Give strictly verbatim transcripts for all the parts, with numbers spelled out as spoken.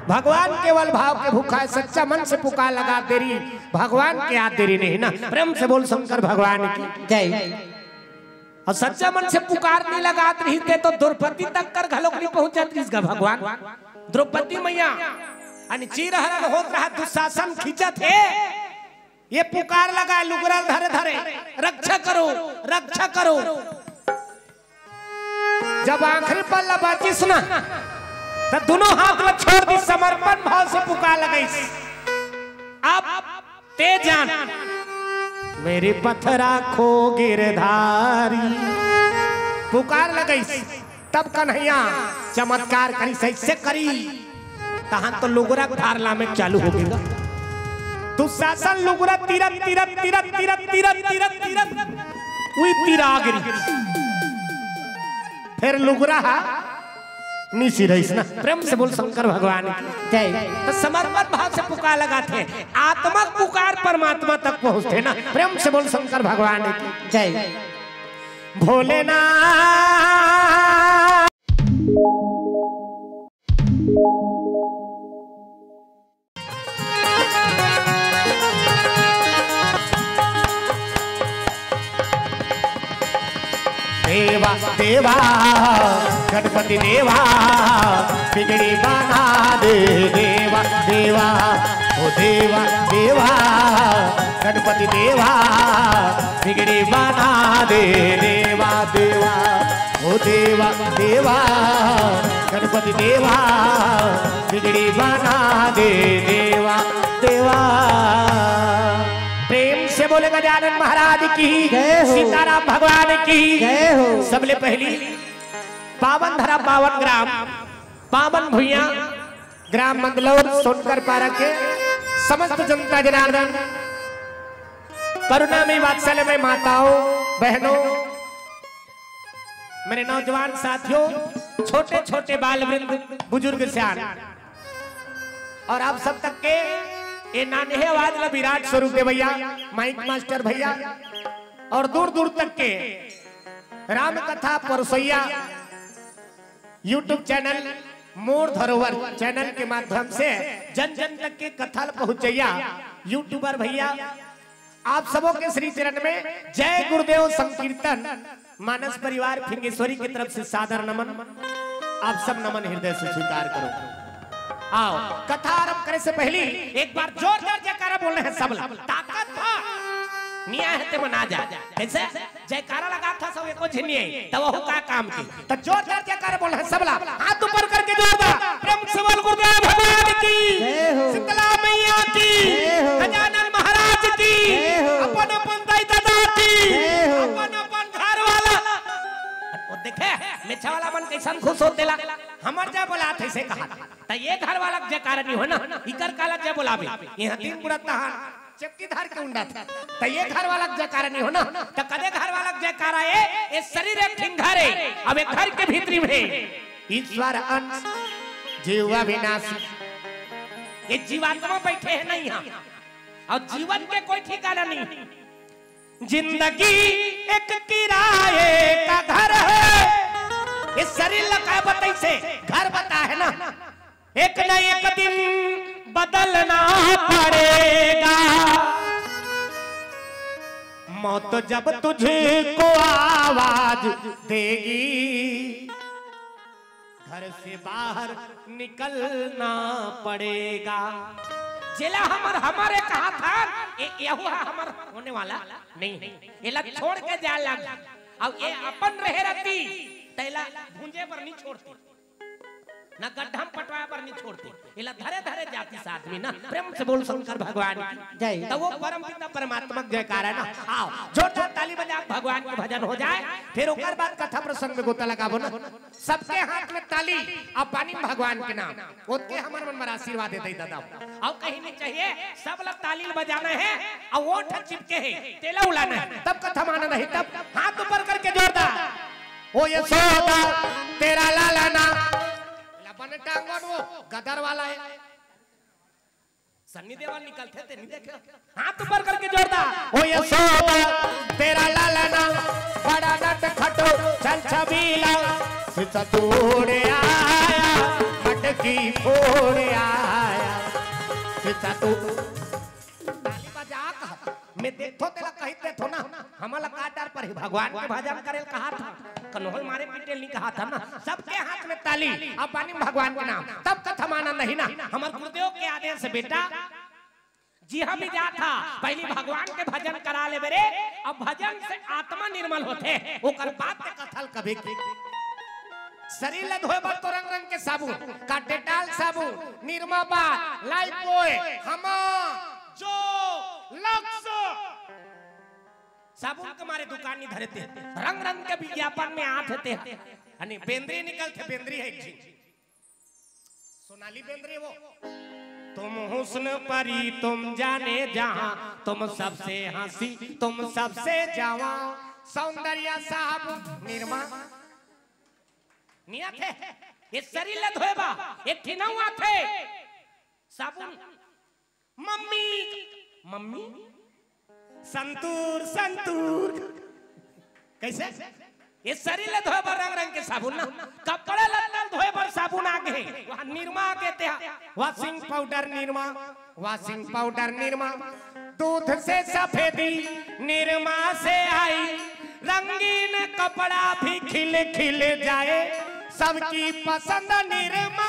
भगवान केवल भाव के भूखा है, सच्चा मन से पुकार लगा देरी, भगवान के याद देरी नहीं ना। प्रेम से बोल शंकर भगवान की। जय। अउ सच्चा मन से पुकार नहीं लगात रहिते तो द्रौपदी तक कर घलोक नहीं पहुंचत रहिस गा भगवान। द्रौपदी मैया अन चीरहरण होत रहा, दुशासन खींचत हे, ये पुकार लगा लुगरा धरे धरे, "रक्षा करो, रक्षा करो।" जब आखिरी पल ला बाचिस ना, त दुनों हाथ ला छोड़ दी, समर्पण भाव से पुकार लगाइस, "अब ते जान, मेरे पथरा खो गिरधारी।" पुकार लगाइस, तब कन्हैया चमत्कार करिस, ऐसे करिस, तहां तो लुगरा धार लामे चालू हो गे। दुशासन लुगरा तीरत, तीरत, तीरत, तीरत, तीरत, तीरत, तीरत, उही तीरा गिरी। फिर लुगरा हा निसी रहिस ना। प्रेम से बोल शंकर भगवान की। जय। तो समर्पण भाव से पुकार लगाथे, आत्मा पुकार परमात्मा तक पहुंचथे ना। प्रेम से बोल शंकर भगवान की। जय। भोलेनाथ। देवा देवा गणपति देवा, बिगड़ी बना दे। देवा देवा, ओ देवा देवा, गणपति देवा, बिगड़ी बना दे। देवा देवा, ओ देवा देवा, गणपति देवा, बिगड़ी बना दे। देवा देवा। प्रेम से बोले गजानन महाराज की, जय हो। सीताराम भगवान की, जय हो। सबले पहली पावन धरा, पावन ग्राम, पावन भुइयां, ग्राम मंदलौर सोनकर पारा के समस्त जनता जनार्दन, करुणा में, वात्सल्य में, माताओं, बहनों, मेरे नौजवान साथियों, छोटे छोटे बाल वृंद, बुजुर्ग सियान, और आप सब तक के ये नान्हे आवाज ला विराट स्वरूप दे भैया, माइक मास्टर भैया, और दूर दूर तक के राम कथा परसैया YouTube चैनल मोर धरोहर चैनल के माध्यम से जन जन तक के कथा ल पहुंचैया YouTuber भैया, आप सबों के श्री चरण में जय गुरुदेव संकीर्तन, मानस परिवार फिंगेश्वरी की तरफ से सादर नमन। आप सब नमन हृदय से स्वीकार करो। आओ, कथा आरंभ करे से पहली एक बार जोरदार जयकारा बोलना है सब ला। ताकत भा निया है ते मना जा। कैसे? जयकारा लगाथा सब एको झिनिये, त वहू का काम की। त जोरदार जयकारा बोल है सब ला। हाथ ऊपर करके जोरदार। प्रेम से बोल गुरुदेव भगवान की। जय हो। शीतला मैया की। जय हो। गजानन महाराज की। जय हो। अपन अपन दाई दादा की। जय हो। अपन अपन घर वाला। वो देखे, मेछा वाला मन कैसन खुश होते ला। हमर जय बोलात है से कहा। त ये घर वाला के जयकारा नहीं हो ना, इकर काला जय बोलाबे। यहाँ तीन बुढ़ा तहान चक्की धार के उंडा था। त ये घर वाला के जयकारा नहीं हो ना, त कदे घर वाला के जयकारा ए, ये शरीर एक ठिन घर है, अब एक घर के भीतरी में ईश्वर अंश, जीव अविनाशी। ये जीवात्मा बैठे हैं नहीं यहाँ, और जीवन के कोई ठिकाना नहीं। जिंदगी एक किराए का घर है। ये शरीर लगा बताई से घर बता है ना, एक न एक दिन बदलना पड़ेगा। मौत जब तुझको आवाज देगी, घर से बाहर निकलना पड़ेगा। जेला हमर, हमर ए कहा था, ए, यहू हा हमर होने वाला नहीं है। एला छोड़ के जाए लग, अब ये अपन रहे रहती, तेला भूंजे पर नहीं छोड़ती, ना गड्ढा में पटवाए पर नहीं छोड़ती, एला धरे धरे जाती साथ में ना। प्रेम से बोल शंकर भगवान की। जय। तो वो परम पिता परमात्मा के जयकारा ना। आओ, जोरदार ताली बजा, भगवान के भजन हो जाए, फिर ओकर बाद कथा प्रसंग में गोता लगाबो ना। सबके हाथ में ताली, अब पानी में भगवान के नाम, ओतके हमर मन में आशीर्वाद दे दादा। और कहीं नहीं चाहिए, सब लोग ताली बजाना है, और ओठ चिपके है, तेला उड़ाना है, तब कथा मानना है। तब हाथ ऊपर करके जोरदार, ओ यशोदा, तेरा लाला ना, लबन टांगन वो गदर वाला है। सन्नी देवल निकलथे ते नहीं देखे। हाथ ऊपर करके जोरदार। ओ यशोदा, तेरा लालना, बड़ा नट खटो, चल छबीला, सिसा तोड़ आया, मटकी फोड़ आया। फिर सासू ताली बजा कहा, मैं देखथो तेला कहित देथो ना, हमन ला का डर परही, भगवान के भजन करे ल कहा था, कन्होल मारे पीटे ल नहीं कहा था ना, सबके हाथ में ताली, अब बानी भगवान के नाम, तब कथा में आनंद ही ना, हमर गुरुदेव के आदेश से बेटा, जिहां भी जाथा, पहली भगवान के भजन करा लेबे रे, अब भजन से आत्मा निर्मल होथे, ओकर बाद ते कथा ल कबे की। शरीर ल धोए बर तो रंग रंग के साबुन, का डेटॉल साबुन, निरमा बार, लाइफबॉय, हमा, जो, लक्स। साबुन के मारे दुकान नहीं धरे ते, रंग रंग के विज्ञापन में आत हे ते। अने बेंदरी निकलथे, बेंदरी है एक झी। सोनाली बेंदरी वो। तुम हुस्न परी, तुम जाने जहां, तुम सबसे हंसी, तुम सबसे जवां। सौंदर्य साबुन निरमा। नहीं आथे, ये शरीर ल धोए बर, एक ठिन अउ आथे। साबुन। Mummy, mummy. संतूर, संतूर। कैसे? ये शरीर ल धोए बर रंग रंग के साबुन ना, कपड़ा लत्ता ल धोए बर साबुन आ गे, वहां निरमा आ गे ते हा। Washing powder Nirma, washing powder Nirma, दूध से सफेदी निरमा से आई, रंगीन कपड़ा भी खिल खिल जाए, सबकी पसंद निरमा।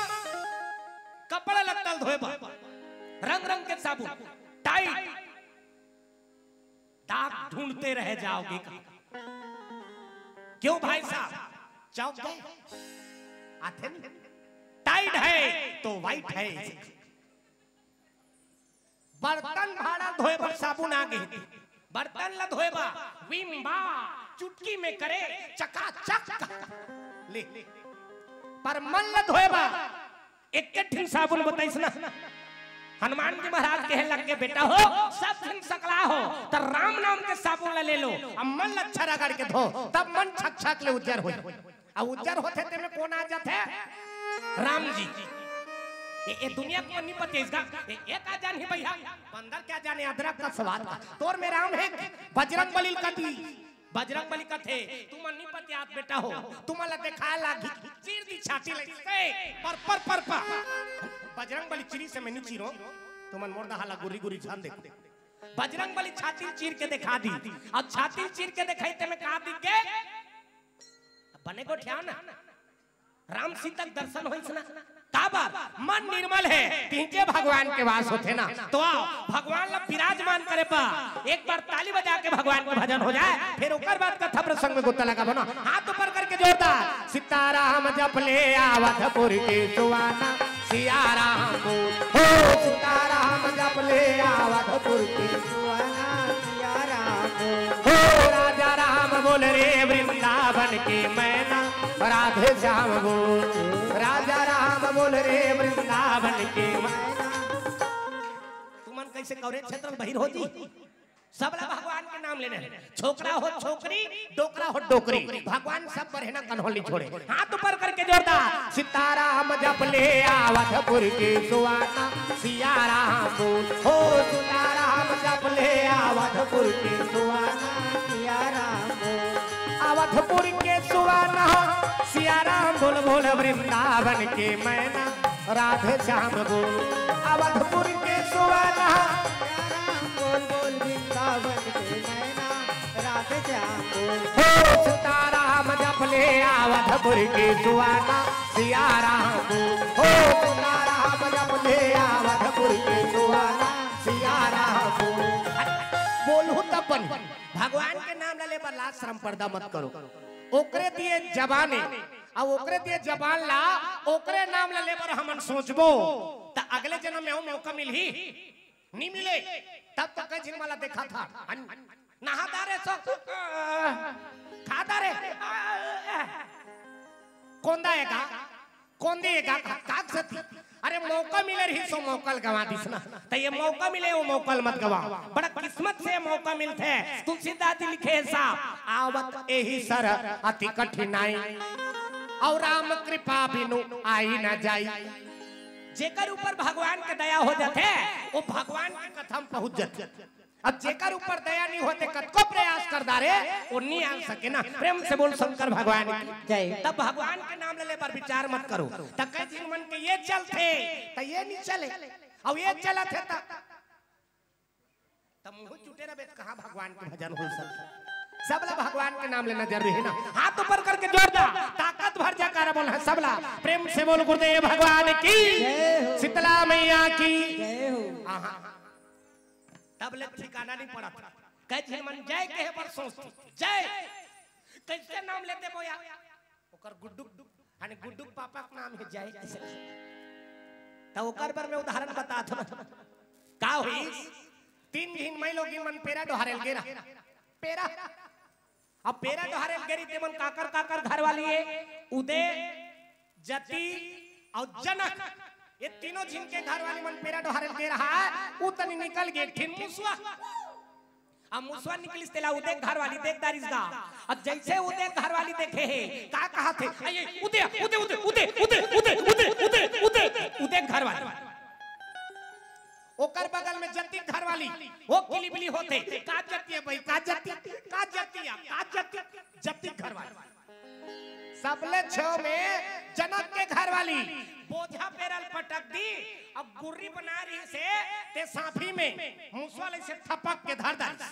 कपड़ा लत्ता ल धोए बर रंग रंग के साबुन, टाइड, दाग ढूंढते रह जाओगे कहा। क्यों भाई साहब, चौंक गए? आथे नहीं? टाइड है तो वाइट है। बर्तन भांड़ा धोए बर साबुन आ गे, बर्तन ल धोए बर विम बार, चुटकी में करे चकाचक। ले, पर मन ल धोए बर एक एक ठिन साबुन बताइस ना। हनुमान जी महाराज कहे लग गे, बेटा हो, सब झन सकला हो, त राम नाम के साबुन ला ले लो, अब मन ला अच्छा रगड़ के धो, तब मन छक छक ले उज्जर होई। अब उज्जर होथे तेमे कोन आ जाथे? राम जी। ए, ए दुनिया के मन नहीं पते इसका। ए, ए का जानही भैया, बंदर क्या जाने अदरक का स्वाद का। तोर में राम हे, बजरंग बली ल कती। बजरंग बली कथे, तुमन नहीं पतियात बेटा हो, तुमन ला देखा लागी, चीर दी छाती ले, से, पर, पर, पर, पर। बजरंग बली चिरी से मैं नहीं चीरो, तुमन मोर दहा ला गुरी गुरी झन देखो। बजरंग बली छाती ल चीर के देखा दी, अब छाती ल चीर के देखाई ते में का दिख गे? बने गोठियाव ना। राम सीता के दर्शन होइस ना, काबर? मन निर्मल हे, तिहंचे भगवान के वास होथे ना। तो आओ, भगवान ला विराजमान करे बर एक बार ताली बजा के भगवान के भजन हो जाए, फिर ओकर बाद कथा प्रसंग में गोता लगाबो ना। हाथ ऊपर करके जोरदार, सीताराम जप ले अवधपुर के सुहाना, सिया राम बोल, हो सीताराम जप ले अवधपुर के सुहाना, सिया राम बोल, हो राजा राम बोल रे वृंदावन के मैना, राधे श्याम बोल, राजा राम बोल रे वृंदावन के मैना। तुमन कैसे कवरे क्षेत्र में बहिर हो जी? सबला भगवान के नाम लेने हे। छोकरा हो छोकरी, डोकरा हो डोकरी, भगवान सब बर हे ना, कन्होल नहीं छोड़े। हाथ ऊपर करके जोरदार, सीताराम जप ले अवधपुर के सुहाना, सिया राम बोल, हो सीताराम जप ले अवधपुर के सुहाना, सिया राम बोल। अवधपुर के सुहाना, सिया राम बोल बोल वृंदावन के मैना, राधे श्याम बोल। अवधपुर के सुहाना, सिया राम बोल बोल वृंदावन के मैना, राधे श्याम बोल। हो सीताराम जप ले अवधपुर के सुहाना, सिया राम बोल। हो सीताराम जप ले अवधपुर के सुहाना, सिया राम बोल। बोलहू तब बन। भगवान के नाम ला ले बर लाज शरम पर्दा मत करो। ओकरे दिए जबान हे, अउ ओकरे दिए जबान ला, ओकरे नाम ला ले बर हमन सोचबो, त अगले जन्म में अउ मौका मिलही? नहीं मिले। तब तो कई झिन वाला देखा था, अन-, नहा डारे सो, खा डारे, कोंदा हे का? कोंदे का का-, कागजती। अरे मौका मिले रही सो मौका ल गवा दिस ना। त ये मौका मिले, वो मौका ल मत गवा। बड़ा किस्मत से मौका मिलथे। तुलसीदास जी लिखे हे साहब, आवत एही सर अति कठिनाई, अउ राम कृपा बिनु आई न जाई। जेकर ऊपर भगवान के दया हो जाथे, वो भगवान के कथा में पहुंच जाथे। अब जेकर ऊपर दया नहीं होथे, कतको प्रयास कर डारे, वो नहीं आ सके ना। प्रेम से बोल शंकर भगवान की जय। तब भगवान के नाम ले, ले बर विचार मत करो। त कई झिन मन के ये चलथे, त ये नहीं चले। अउ ये चलत हे त, त मुंह चुटे रहे, कहाँ भगवान के भजन हो सकता? सबला भगवान के नाम लेना जरूरी है ना। हाथ ऊपर करके जोर दा, ताकत भर जयकारा बोल, हाँ, सबला प्रेम से बोल गुरुदेव भगवान की, जय हो। शीतला मैया की। जय हो। हाँ, हाँ। तब ले ठिकाना नहीं पड़ा था। कई झिन मन जय कहे बर सोचथे, जय कैसे नाम लेते बोया? ओकर गुड्डू, यानी गुड्डू के पापा के नाम है जय, ऐसे। त ओकर बर मैं उदाहरण बतात हूँ। का होइस? तीन झिन माईलोगिन मन पेरा डोहारे ल गे रहा। पेरा। अब पेरा डोहारे ल गे रही, तेमन काकर काकर घर वाली है, उदय, जति अउ जनक। ये तीनों झिन के घर वाली मन पेरा डोहारे ल गे रहा है, उ तनी निकल गे, एक ठिन मुसवा। अब मुसवा निकलिस तेला उदय घर वाली देख डारिस गा। अब जैसे उदय घर वाली देखे हे, का कहत हे? अये, उदय, उदय, उदय, उदय, उदय, उदय, उदय, उदय, उदय, उदय घर वाली। ओकर बगल में जतिक घर वाली, वो किलिबिली होथे। का जति हे भाई, का जति, का जति हे, का जति, जतिक घर वाली। सबले छेव में जनक के घर वाली बोझा पेरा ल पटक दी, अब गुर्री बना रहिसे, ते साफी में मुसवा ल अइसे थपक के धर डारिस।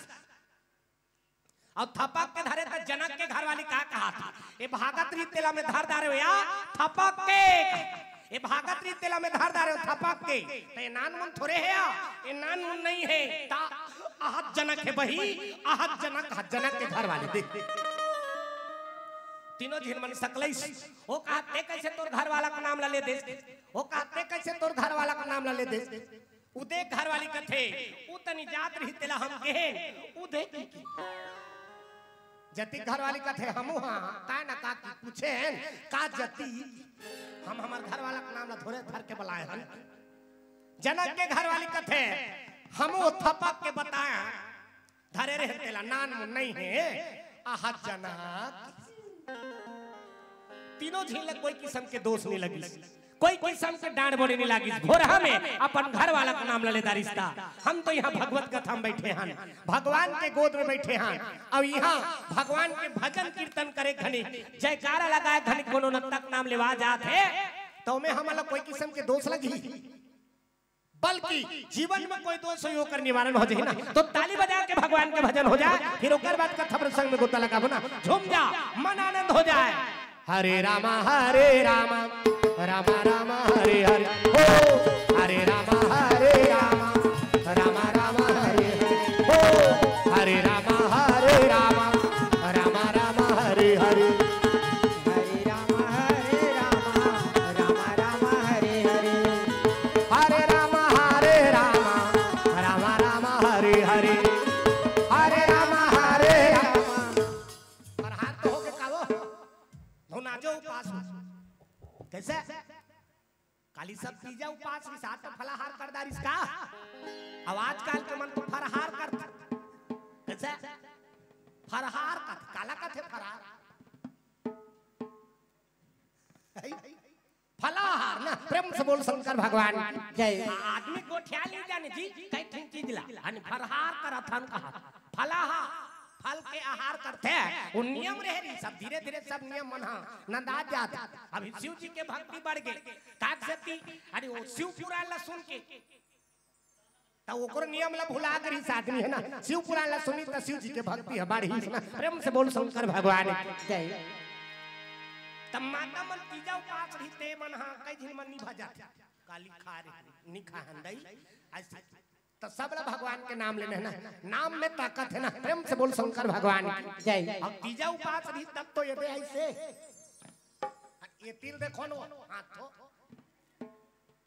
अउ थपक के धरे त जनक के घर वाली का कहत हे? ए भागत रही तेला में धर डारे हो या थपक के। ए भागत रही तेला में धर डारे हो थपक के। त ए नानमुन थोरे हे या, ए नानमुन नहीं हे। त अहत जनक हे बही, अहत जनक, अहत जनक के घर वाली देख। तीनों झिन मन सकलइस। ओ कहत हे, "कइसे तोर घर वाला के नाम ला ले देस?" ओ कहत हे, "कइसे तोर घर वाला के नाम ला ले देस?" उदय घर वाली कथे, "उ तनी जात रही तेला हम कहेन, उदय की की।" जति घर वाली कथे, "हमू हाँ, का ना का की पूछेन, का जति? हम हमर घर वाला के नाम ला थोरे धर के बलाए हन।" जनक के घर वाली कथे, "हमू थपक के बताए, धरे रहे तेला, नानमुन नहीं हे, अहत जनक।" तीनों झिन ल कोई किसम के दोष नहीं लगिस, कोई किसम के डांट बोले नहीं लागिस। भोरहा में अपन घर वाला के नाम ल ले डारिस ता। हम तो यहाँ भगवत कथा में बैठे हन, भगवान के गोद में बैठे हन, अउ यहाँ भगवान के भजन कीर्तन करे घनी, जयकारा लगाए घनी कोनो नत्ता के नाम लेवा जात हे, त ओमे हमन ल कोई किसम के दोष लगही? बल्कि जीवन में कोई दोष होही, ओकर निवारण हो जाही ना। तो ताली बजा के भगवान के भजन हो जाए, फिर ओकर बाद कथा प्रसंग में गोता लगाबो ना, झूम जा, मन आनंद हो जाए। हरे रामा, हरे रामा, रामा रामा, हरे हरे, हो। हरे रामा, हरे रामा, रामा रामा, हरे हरे, हो। हरे रामा, हरे रामा, रामा रामा, हरे हरे। हरे राम हरे राम, राम राम हरे हरे। हरे राम, हरे राम, राम राम, हरे हरे। हरे राम, हरे राम। फरहार तो होगे का वो? धुन आजो उपास हो। कइसे? काली सब तीजा उपास रिहिस, आज तो फलाहार कर डारिस का? अब आजकल के मन तो फरहार करथे। कइसे? फरहार कथे, काला कथे फरहार? है? फलाहार ना, प्रेम से बोल शंकर भगवान की। जय। आदमी गोठिया ली जाने जी, कई ठिन चीज ला, हन फरहार करत हन कहा। फलाहार, फल के आहार करथे, वो नियम रहे रही, सब धीरे धीरे सब नियम मन हा नंदा जात। अभी शिव जी के भक्ति बढ़ गए, काग सती, अरे वो शिव पुराण ला सुन के, त ओकरो नियम ला भुला गे रिहिस आदमी, है ना? शिव पुराण ला सुनी त शिव जी के भक्ति ह बाढ़िस ना। प्रेम से बोल शंकर भगवान की। जय। त माता मन तीजा उपास रही, ते मन हा कई झिन मन निभा जात। काली खा रे, नि खा हन दई। अइसे। त सबला भगवान के नाम लेना है ना। नाम में ताकत है ना। प्रेम से बोल शंकर भगवान की। जय। अब तीजा उपास रही तब तो ये दे अइसे। ये तिल देखो नो, हाथ हो।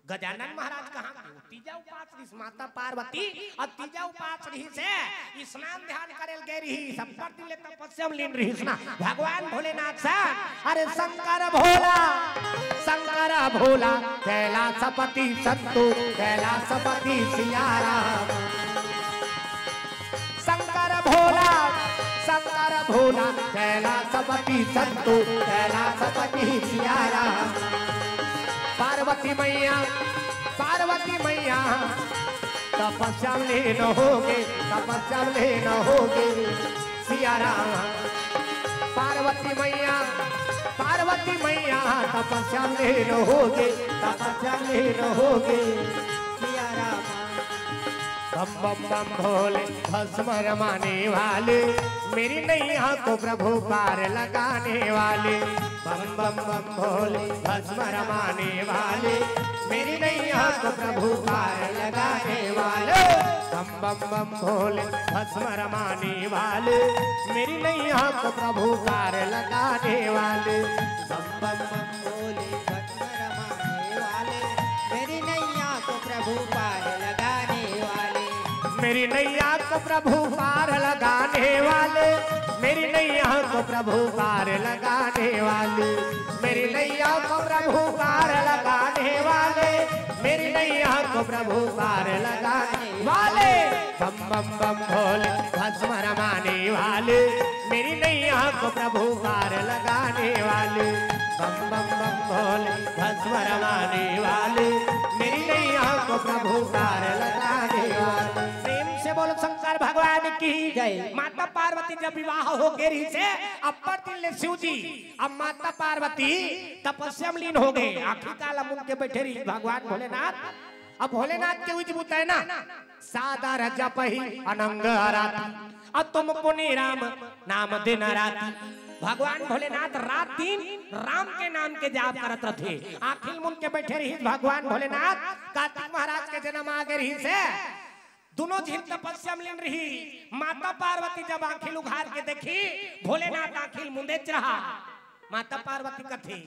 गजानन महाराज कहाँ के? तीजा उपास रिहिस माता पार्वती, अउ तीजा उपास रिहिसे स्नान ध्यान करे ल गे रिहिस, सब पर दिन ले तपस्या में लीन रिहिस ना। भगवान भोलेनाथ से, अरे शंकर भोला, शंकर भोला, कैलाशपति संतु, कैलाशपति सिया राम। शंकर भोला, शंकर भोला, कैलाशपति संतु, कैलाशपति सिया राम। पार्वती मैया, पार्वती मैया, तपस्या में लीन होगे, तपस्या में लीन होगे, सिया राम। पार्वती मैया, पार्वती मैया, तपस्या में लीन होगे, तपस्या में लीन होगे, सिया राम। बम बम बम भोले, भस्म रमाने वाले, मेरी नैया को प्रभु पार लगाने वाले। बम बम बम भोले, भस्म रमाने वाले, मेरी नैया को प्रभु पार लगाने वाले। बम बम बम भोले, भस्म रमाने वाले, मेरी नैया को प्रभु पार लगाने वाले। बम बम बम भोले, भस्म रमाने वाले, मेरी नैया को प्रभु पार लगाने वाले। मेरी नैया को प्रभु पार लगाने वाले, मेरी नैया को प्रभु पार लगाने वाले, मेरी नैया को प्रभु पार लगाने वाले, मेरी नैया को प्रभु पार लगाने वाले। बम बम बम भोले, भस्म रमाने वाले, मेरी नैया को प्रभु पार लगाने वाले। बम बम बम भोले, भस्म रमाने वाले, मेरी नैया को प्रभु पार लगाने वाले। प्रेम से बोलो शंकर भगवान की जय। माता पार्वती जब विवाह हो गे रहिसे, अब्बड़ दिन ले शिव जी, अब माता पार्वती तपस्या में लीन हो गे। आँखी काला मुंद के बइठे रहिस भगवान भोलेनाथ। अब भोलेनाथ के उज बुता हे ना, सादा रजपही अनंग राती, अउ तुम पुनि राम नाम दिन राती। भगवान भोलेनाथ रात दिन राम के नाम के जाप करत रथे। आँखी ल मुंद के बइठे रहिस भगवान भोलेनाथ। कार्तिक महाराज के जनम आ गे रहिसे, दूनों झिन तपस्या में लीन रहिस। माता पार्वती जब आँखी ल उघार के देखिस, भोलेनाथ आँखी ल मुंदेच रहा। माता पार्वती कथे,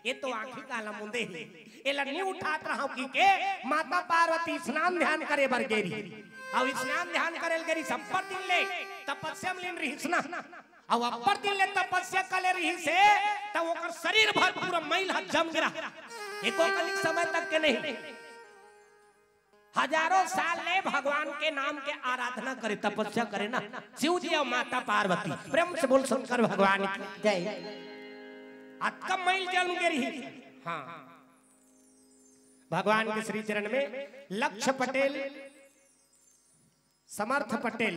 "ये तो आँखी काला मुंदे हे, एला नी उठात रहंव," कहिके माता पार्वती स्नान ध्यान करे बर गे रहिस। अउ स्नान ध्यान करे ल गे रहिस, अब्बड़ दिन ले तपस्या में लीन रहिस ना। अउ अब्बड़ दिन ले तपस्या करे रहिसे, त ओकर शरीर भर पूरा मइल ह जम गे रहा। एको कनिक समय तक के नहीं, हजारों साल ले भगवान के नाम के आराधना करे, तपस्या करे ना, शिव जी अउ माता पार्वती। प्रेम से बोल शंकर भगवान की जय। अतका मइल जम गे रहिस। हाँ, भगवान के श्री चरण में लक्ष्य पटेल, समर्थ पटेल,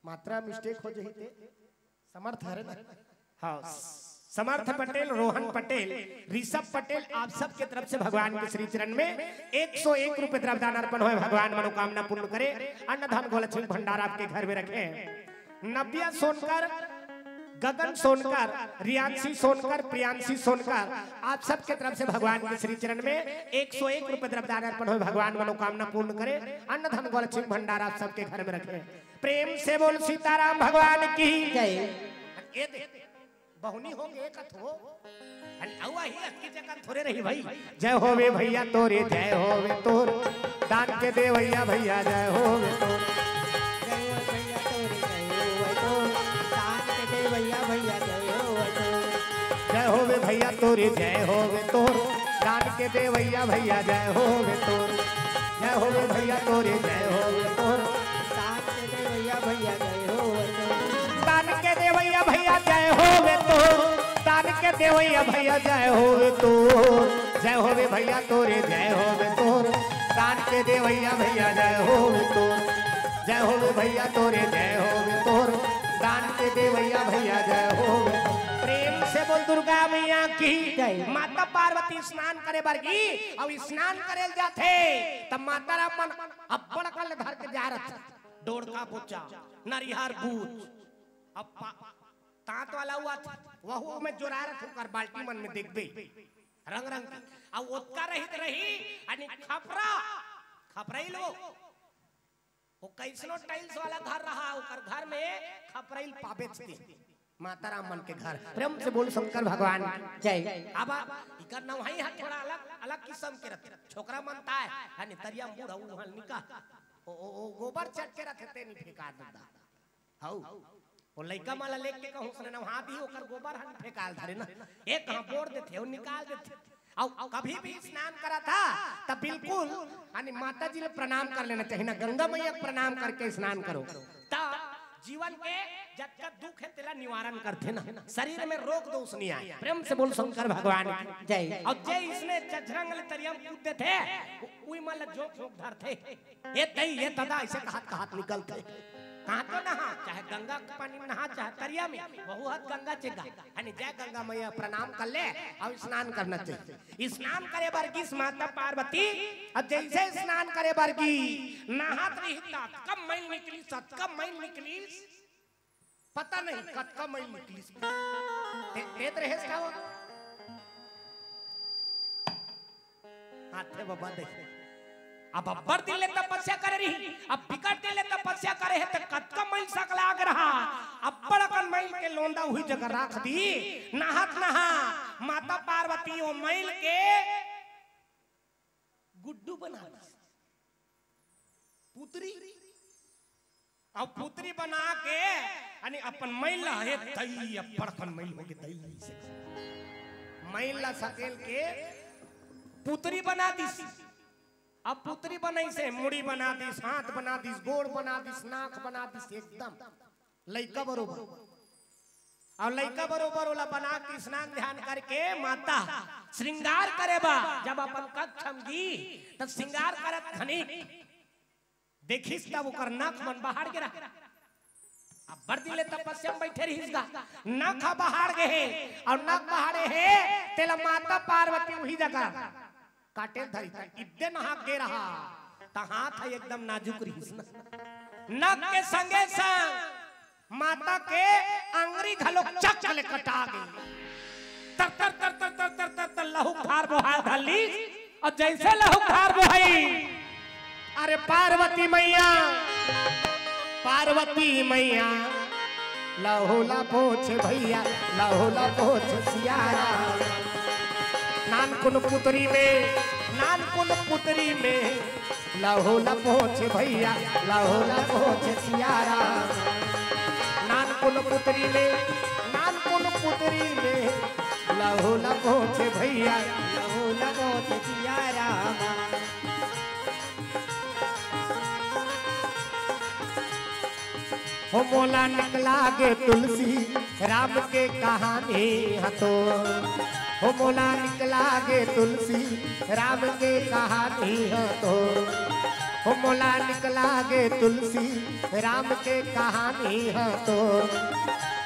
मात्रा मिस्टेक हो जाही ते, समर्थ हरे ना? हाँ, समर्थ पटेल, रोहन पटेल, ऋषभ पटेल, आप सबके तरफ से भगवान के श्री चरण में एक सौ एक रुपये द्रव्यदान अर्पण होय। भगवान मनोकामना पूर्ण करे, अन्न धन गो लक्ष्मी भंडार आपके घर में रखे। नव्या सोनकर, गगन सोनकर, रियांशी सोनकर, प्रियांशी सोनकर, आप सबके तरफ से भगवान के श्री चरण में एक सौ एक रुपये द्रव्यदान अर्पण होय। भगवान मनोकामना पूर्ण करे, अन्न धन गो लक्ष्मी भंडार आप सबके घर में रखे। प्रेम से बोल सीताराम भगवान की जय। ये दे, बहुनी हो गए कथो। अन अउ आही अतकी जगह थोरे रही भाई। जय होवे भैया तोरे, जय होवे तोर, दान के देवैया भैया जय होवे तोर। जय हो भैया तोरे, जय हो भैया तोर, दान के देवैया भैया जय हो भैया तोर। जय होवे भैया तोरे, जय होवे तोर, दान के देवैया भैया जय होवे तोर। जय होवे भैया तोरे, जय होवे तोर, दान के देवैया भैया जय होवे तोर। दान के देवैया भैया जय होवे तोर, दान के देवैया भैया जय होवे तोर। जय होवे भैया तोरे, जय होवे तोर, दान के देवैया भैया जय होवे तोर। जय होवे भैया तोरे, जय होवे तोर, दान के देवैया भैया जय होवे। प्रेम से बोल दुर्गा मैया की जय। माता पार्वती स्नान करे बर गी, अउ स्नान करे ल जाथे, तब माता राम मन अब्बड़ अकन धर के जा रथे। डोड़का बोचा, नरिहर बूच, अब पा-, तांत वाला हुआ था, वहू में जोरा रथे ओकर बाल्टी मन में देखबे, रंग रंग के। अब ओतका रहित रही, अनी खपरा, खपरई लो। वो कैसनो टाइल्स वाला घर रहा, ओकर घर में खपरई ल पाबेच दे। माता राम मन के घर, प्रेम से बोल शंकर भगवान की जय। अब इकर नवहई ह थोड़ा अलग, अलग किस्म के रथे। छोकरा मन ताय, अनी तरिया मुड़ अउ वहाँ निकाल। ओ, ओ, ओ, गोबर चट के रथे, तेनी फेंका ददा। हऊ। वो लइका मन ला लेके कहूँ उसने नहा दी, ओकर गोबर हन फेंकाल धरे ना। एक कहाँ बोर देथे, वो निकाल देथे। अउ कभी भी स्नान करा था, तब बिल्कुल, यानी माता जी ले प्रणाम कर लेना चाहिए ना, गंगा मैया के प्रणाम करके स्नान करो। तब जीवन के जतका दुख है, तेला निवारण करथे ना, शरीर में रोग दोष नहीं आए। प्रेम से बोल शंकर भगवान की जय। अउ जे इसने चझरंग ले तरिया में कूद देथे, उही मन ला जोंक जोंक धरथे। ये दई, ये ददा, ऐसे कहत कहत निकलथे। कहाँ तो नहा, चाहे गंगा के पानी में नहा, चाहे तरिया में, वहू हद गंगा चेगा। यानी जय गंगा मैया प्रणाम कर ले अउ स्नान करना चाहिए। स्नान करे बर गिस माता पार्वती, अब जइसे स्नान करे बर गिस, नहात रहिस त कब मइल निकलिस, कब मइल निकलिस, पता नहीं कतका मइल निकलिस। ते, तेत रहेस का वो? हाथे बाबा देख। अब अब्बड़ दिन ले तपस्या करे रही, अब बिकट दिन ले तपस्या करे हे, त कतका मइल सकलागे रहा, अब्बड़ अकन मइल के लोंदा उही जगह राख दी, नहात नहा, माता पार्वती वो मइल के गुड्डू बना दिस। पुतरी। अब पुतरी बना के, यानी अपन मइल ला, हे दई, अब्बड़ अकन मइल होगे दई से। मइल ला सकेल के पुतरी बना दिस। अब पुतरी बनाइस हे, मुड़ी बना दिस, हाथ बना दिस, गोड़ बना दिस, नाक बना दिस, एकदम लइका बरोबर। अउ लइका बरोबर ओला बना के स्नान ध्यान करके माता श्रृंगार करे बर जब अपन कक्ष म गिस, तब श्रृंगार करत घनी देखिस तब ओकर नख मन बहाड़ गे रहा। अब्बड़ दिन ले तपस्या म बइठे रहिस गा, नख ह बहाड़ गे हे, अउ नख बहाड़े हे, तेला माता पार्वती उही जगह काटे ल धरिस, त इब्बे नहा गे रहा, त हाथ ह एकदम नाजुक रहिस ना। नख के संगे संग माता के अंगरी घलो चक ले कटा गे। तर तर तर तर तर तर तर तर लहू धार बोहाय धर लिस, अउ जइसे लहू धार बोहाइस, अरे पार्वती मैया, पार्वती मैया, लहू ला पोंछ भइया, लहू ला पोंछ सियारा। नानकुन पुतरी में, नानकुन पुतरी में, लहू ला पोंछ भइया, लहू ला पोंछ सियारा। नानकुन पुतरी में, नानकुन पुतरी में, लहू ला पोंछ भइया, लहू ला पोंछ सियारा। हो मोला निकला गे तुलसी राम के कहानी ह तो, हो मोला निकला गे तुलसी राम के कहानी ह तो, हो मोला निकला गे तुलसी राम के कहानी ह तो,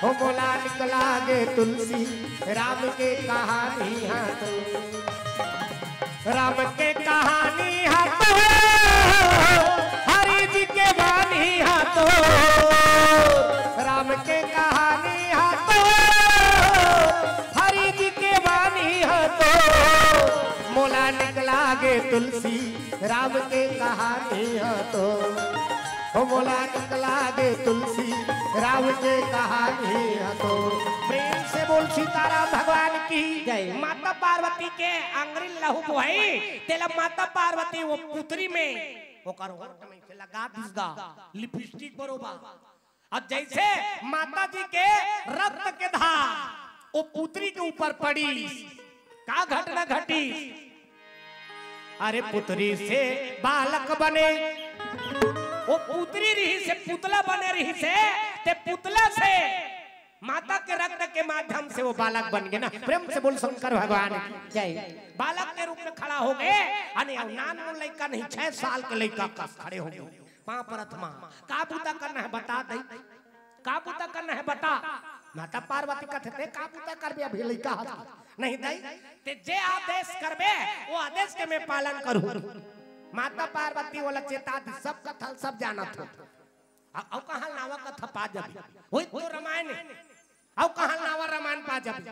हो मोला निकला गे तुलसी राम के कहानी ह तो। राम के कहानी ह तो, हरि जी के बानी ह तो, राम के कहानी ह तो, हरि जी के बानी ह तो, मोला निकला गे तुलसी राम के कहानी ह तो, हो मोला निकला गे तुलसी राम के कहानी ह तो। प्रेम से बोल सीताराम भगवान की जय। माता पार्वती के अंगरी लहू बोहाय, तेला माता पार्वती वो पुतरी में ओकर ओठ में से लगा दिस गा, लिपस्टिक बरोबर। अउ जइसे माता जी के रक्त के धार वो पुतरी के ऊपर पड़िस, का घटना घटिस? अरे पुतरी से बालक बने, वो पुतरी रहिस हे, पुतला बने रहिस हे, ते पुतला से माता के रक्त के माध्यम से वो बालक बन गे ना। प्रेम से बोल शंकर भगवान की जय। बालक के रूप में खड़ा हो गे। अने अउ नानमुन लइका नहीं, छह साल के लइका कस खड़े हो गे। पाँव परत हँव, का बूता करना हे बता दई, का बूता करना हे बता। माता पार्वती कथे, "ते का बूता करबे, अभी लइका हस।" "नहीं दई, ते जे आदेश करबे, वो आदेश के मैं पालन करूँ।" माता पार्वती ओला चेता दिस, सब कथा ल सब जानत हो। अउ, अउ कहाँ ल नावा कथा पा जाबे, वही तो रामायण हे। अउ कहाँ ल नावा रामायण पा जाबे।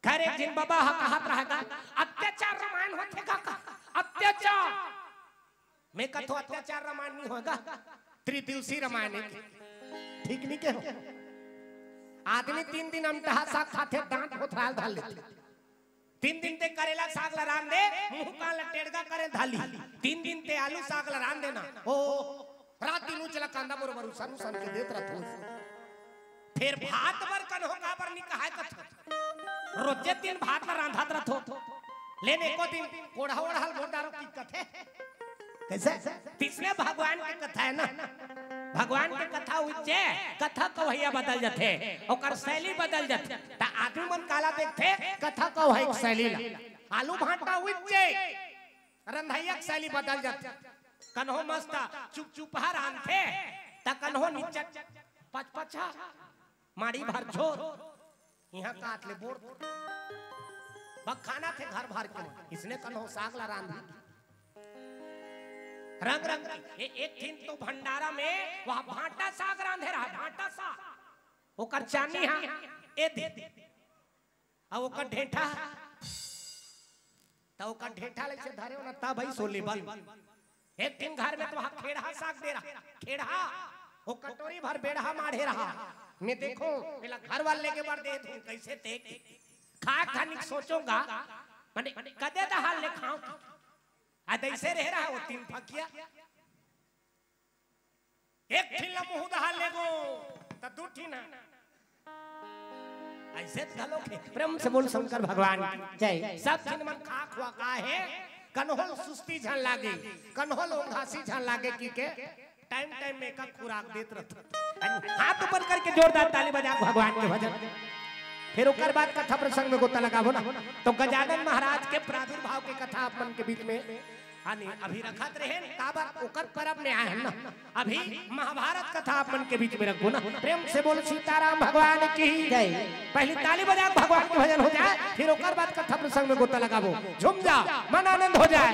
खैर, एक झिन बबा ह कहत रहे गा, "अत्याचार रामायण होथे का, का? अत्याचार।" मैं कथों, "अत्याचार रामायण नहीं होय गा, त्रिदिवसी रामायण हे।" ठीक नहीं कहों। आदमी तीन दिन अमटहा साग खाथे, दांत भोथराल धर लेथे। तीन दिन ते करेला साग ला रांध दे, मुंह कान ला टेड़गा करे धर ली। तीन दिन ते आलू साग ला रांध देना, ओ, रात दिन उजला कांदा बरोबर उसन उसन के देत रथो। फेर भात बर कन्हो काबर नी कहाय कथो। रोजे दिन भात ला रांधत रथो। लेन एको दिन कोढ़ा ओढ़ा ल बोर डारो की कथे। कइसे? तइसने भगवान के कथा हे ना। भगवान के कथा उच्चे, कथा कवइया बदल जाथे, ओकर शैली बदल जाथे। त आदमी मन काला देखथे, कथा कवइया के शैली ला। आलू भांटा उच्चे, रंधइया के शैली बदल जाथे। कन्हो मस्त चुपचुपहा रांधथे, त त कन्हो निच्चट पचपचा, माड़ी भर झोर, इहाँ काट ले बोर। बखाना थे घर भर के मन, इसने कन्हो साग ला रांधी। रंग रंग के, ए-, एक ठिन तो भंडारा में वहाँ भांटा साग रांधे रहा, भांटा साग। ओकर चानी हा, ए दे। अउ ओकर ढेंठा, त ओकर ढेंठा ले से धरे हो ना, तब भाई सोले बल। एक दिन घर में तो वहाँ खेड़हा साग दे रहा, खेड़हा, वो कटोरी भर बेड़हा माढ़े रहा। मैं देखो, मेला घर वाले के बर दे दूं, कैसे देख? खा खा निक सोचोगा, माने कदे दहाल ले खाओ। आ दैसे रह रहा वो तीन फकिया। एक ठिन ला मुहूं दहाल लेगो, त दू ठिन हा। ऐसे त घलो के। प्रेम से बोल शंकर भगवान की। जय। सब झिन मन खा खुआ का हे, कन्हो ल सुस्ती झन लागे, कन्हो ल ओंघासी झन लागे कि के टाइम टाइम में एक खुराक देत रहत। हाथ ऊपर करके जोरदार ताली बजा भगवान के भजन। फिर ओकर बाद कथा प्रसंग में गोता लगाबो ना, तो गजानन महाराज के प्रादुर्भाव के कथा आप मन के बीच में आने अभी रखत रहे, काबर ओकर परब में आए हैं ना। अभी महाभारत कथा आप मन के बीच में रखबो ना। प्रेम से बोल सीताराम भगवान की। जय। पहली ताली बजा भगवान के भजन हो जाए, फिर ओकर बाद कथा प्रसंग में गोता लगाबो। झूम जा, मन आनंद हो जाए।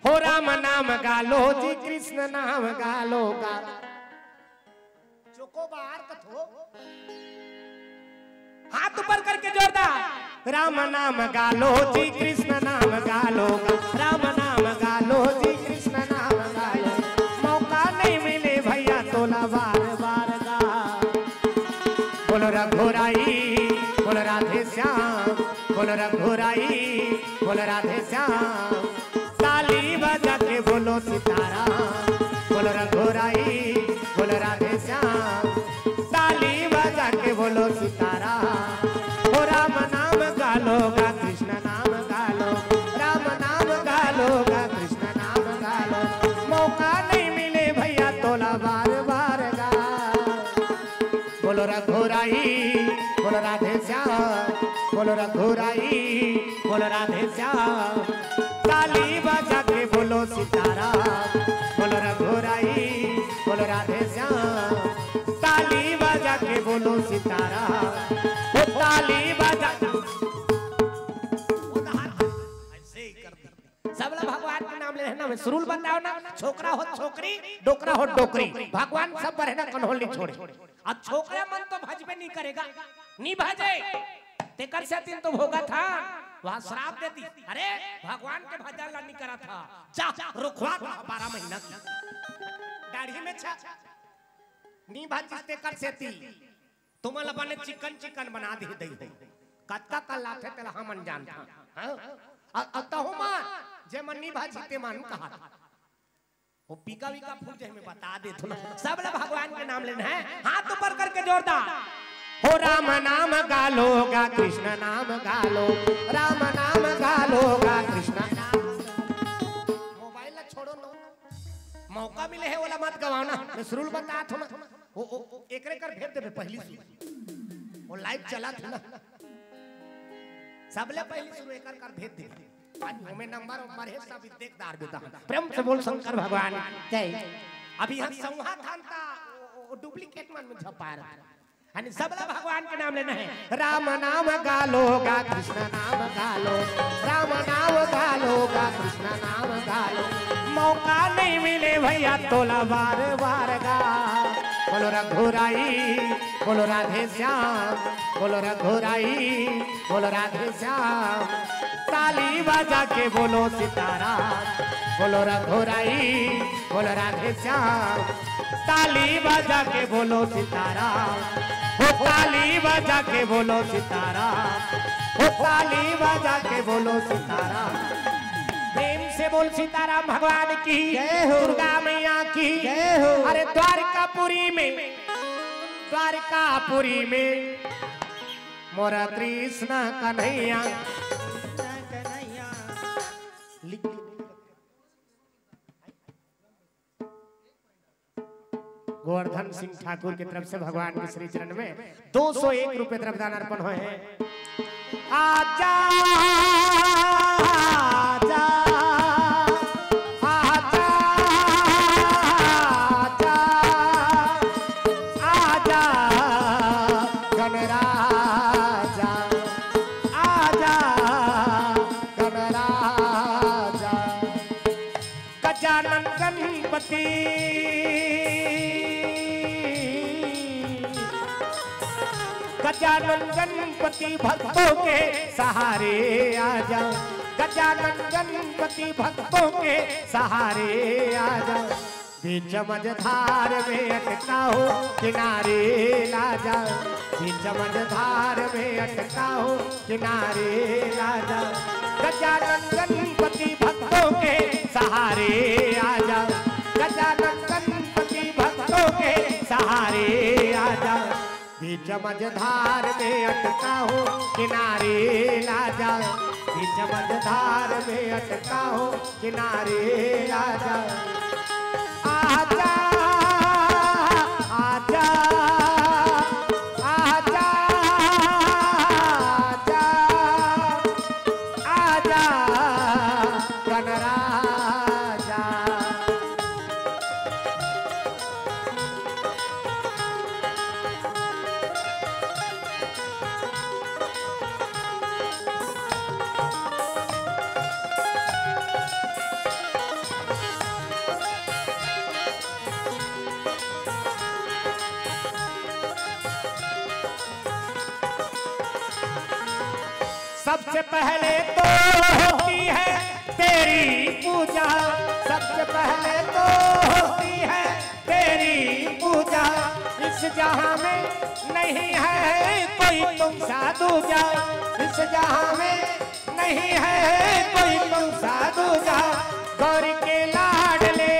हो राम नाम गालो जी, कृष्ण नाम गालो गा। चोकोबार कथो। हाथ ऊपर करके जोरदार। राम नाम गालो जी, कृष्ण नाम गालो गा। राम नाम गालो जी, कृष्ण नाम गालो। मौका नहीं मिले भैया तोला बार बार गा। बोलो रघुराई, बोलो राधे श्याम, बोलो रघुराई, बोलो राधे श्याम। ताली बजा के बोलो सीताराम, बोलो रघुराई, बोलो राधे श्याम। ताली बजा के बोलो सीताराम। ओ राम नाम गालो गा, कृष्ण नाम गालो, राम नाम गालो गा, कृष्ण नाम गालो। मौका नहीं मिले भैया तोला बार बार गा। बोलो रघुराई, बोलो राधे श्याम, बोलो रघुराई, बोलो राधे श्याम। ताली बजा के बोलो सीताराम, बोलो रघुराई, बोलो राधे श्याम। ताली बजा के बोलो सीताराम, ओ ताली बजा। ऐसे ही कर दी। सबला भगवान के नाम ले रहे ना, मैं सुरुल बताओ ना, छोकरा हो छोकरी, डोकरा हो डोकरी, भगवान सब पर है ना, कन्हो ल नी छोड़े। अब छोकरा मन तो भजबे नहीं करेगा, नहीं भजे, तेकर सेती तो भोगत हा, वहाँ श्राप दे दी, अरे भगवान के भजन ला नहीं करा था, जा रुखवा था बारह महीना की दाढ़ी में छा, नहीं भजिस तेकर सेती। तुमन ला बने चिकन चिकन बना दे दई हो। कतका कल्लाथे तेला हमन जानथन। हाँ? अ, अ, तहु मन, जे मन नी भाजी ते मन कहा। वो पीका वीका फूट जाए, मैं बता देथों ना। सबला भगवान के नाम लेना है। हाथ ऊपर करके जोरदार। हो राम नाम गालो गा, कृष्ण नाम गालो। राम नाम गालो गा, कृष्ण नाम। मोबाइल ला छोड़ो ना। मौका मिले है, ओला मत गवाओ ना। मैं सुरुल बताथों ना। ओ, ओ, ओ, एकरे कर भेज देबे पहली सुरु। वो लाइव चलत हे ना। सबले पहली सुरु एकर कर भेज देबे। आज ओमे नंबर उम्बर हे, सब देख डारबे त। प्रेम से बोल शंकर भगवान। जय। अभी हम संघा थान ता, ओ, ओ, ओ, डुप्लीकेट मन में झपार। यानी सबला भगवान के नाम लेना है। राम नाम गालो गा, कृष्ण नाम गालो, राम नाम गालो गा, कृष्ण नाम गालो। मौका नहीं मिले भैया तोला बार बार गा। बोलो रघुराई, बोलो राधे श्याम, बोलो रघुराई, बोलो राधे श्याम। ताली बजा के बोलो सीताराम, बोलो रघुराई, बोलो राधे श्याम। ताली बजा के बोलो सीताराम, हो ताली बजा के बोलो सीताराम, हो ताली बजा के बोलो सीताराम। प्रेम से बोल सीताराम भगवान की, जय हो। दुर्गा मैया की, जय हो। अरे द्वारकापुरी में, द्वारकापुरी में मोरा कृष्ण कन्हैया। गोवर्धन सिंह ठाकुर की तरफ से भगवान के श्री चरण में दो सौ एक रुपए द्रव्यदान अर्पण होए हैं। आजा, आजा, आजा, आजा। गणपति, गजानन गणपति भक्तों के सहारे आजा, गजानन गणपति भक्तों के सहारे आजा। बीच मझधार में अटका हो किनारे लाजा, बीच मझधार में अटका हो किनारे लाजा। गजानन गणपति भक्तों के सहारे आजा, गजानन गणपति भक्तों के सहारे आजा। बीच मझधार में अटका हो किनारे लाजा, बीच मझधार में अटका हो किनारे लाजा। आजा, आजा, आजा, आजा, आजा, गणराजा। सबसे पहले तो होती है तेरी पूजा, सबसे पहले तो होती है तेरी पूजा। इस जहां में नहीं है कोई तुम सा दूजा, इस जहां में नहीं है कोई तुम सा दूजा। गौरी के लाडले,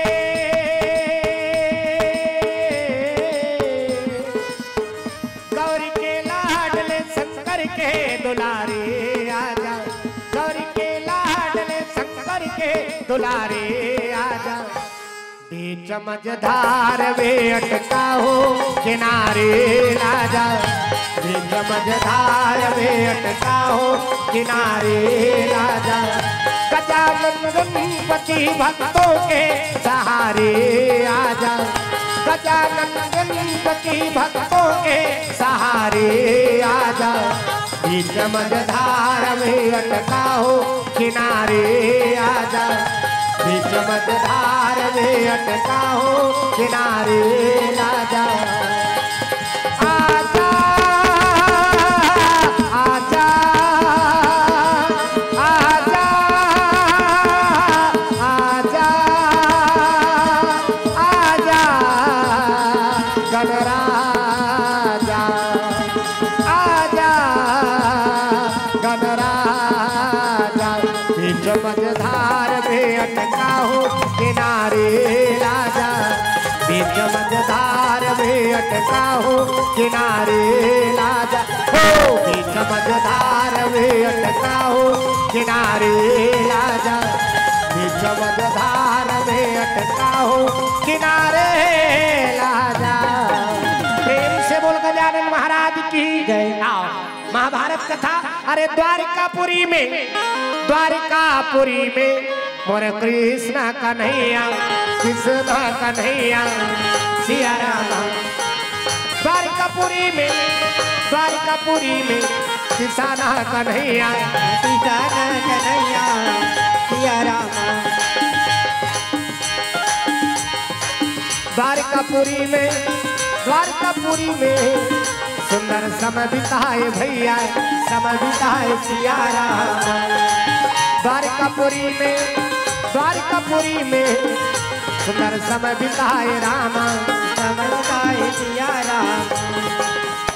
गौरी के लाडले शंकर के दुलारे आजा, गौरी के लाडले शंकर के दुलारे आजा। बीच मझधार में अटका हो किनारे लाजा, बीच मझधार में अटका हो किनारे लाजा। गजानन गणपति भक्तों के सहारे आजा, गजानन गणपति भक्तों के सहारे आजा। बीच मझधार में अटका हो किनारे आजा, बीच मझधार में अटका हो किनारे आजा। आजा, आजा, आजा, आजा, आजा, गणराजा। आजा गणराजा, बीच मझधार में अटका हो किनारे लाजा, बीच मझधार में अटका हो किनारे लाजा, हो बीच मझधार में अटका हो किनारे लाजा, बीच मझधार में अटका हो किनारे लाजा। प्रेम से बोल गजानन महाराज की जय। आओ, महाभारत कथा। अरे द्वारिकापुरी में, द्वारिकापुरी में मोर कृष्ण कन्हैया, कृष्ण कन्हैया, सिया राम। द्वारिकापुरी में, द्वारिकापुरी में कृष्ण कन्हैया, कृष्ण कन्हैया, सिया राम। द्वारिकापुरी में, द्वारिकापुरी में सुंदर समय बिताए भैया, समय बिताए सिया राम। द्वारिकापुरी में, द्वारिकापुरी में सुंदर समय बिताए रामा, समय बिताए सिया राम।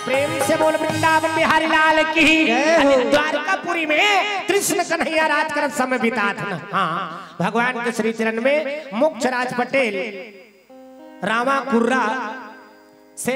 प्रेम से बोल वृंदावन बिहारी लाल की। जय हो। द्वारिकापुरी में कृष्ण कन्हैया राज करत समय बितात ना। हाँ, भगवान के श्री चरण में मोक्षराज पटेल, रामा कुर्रा से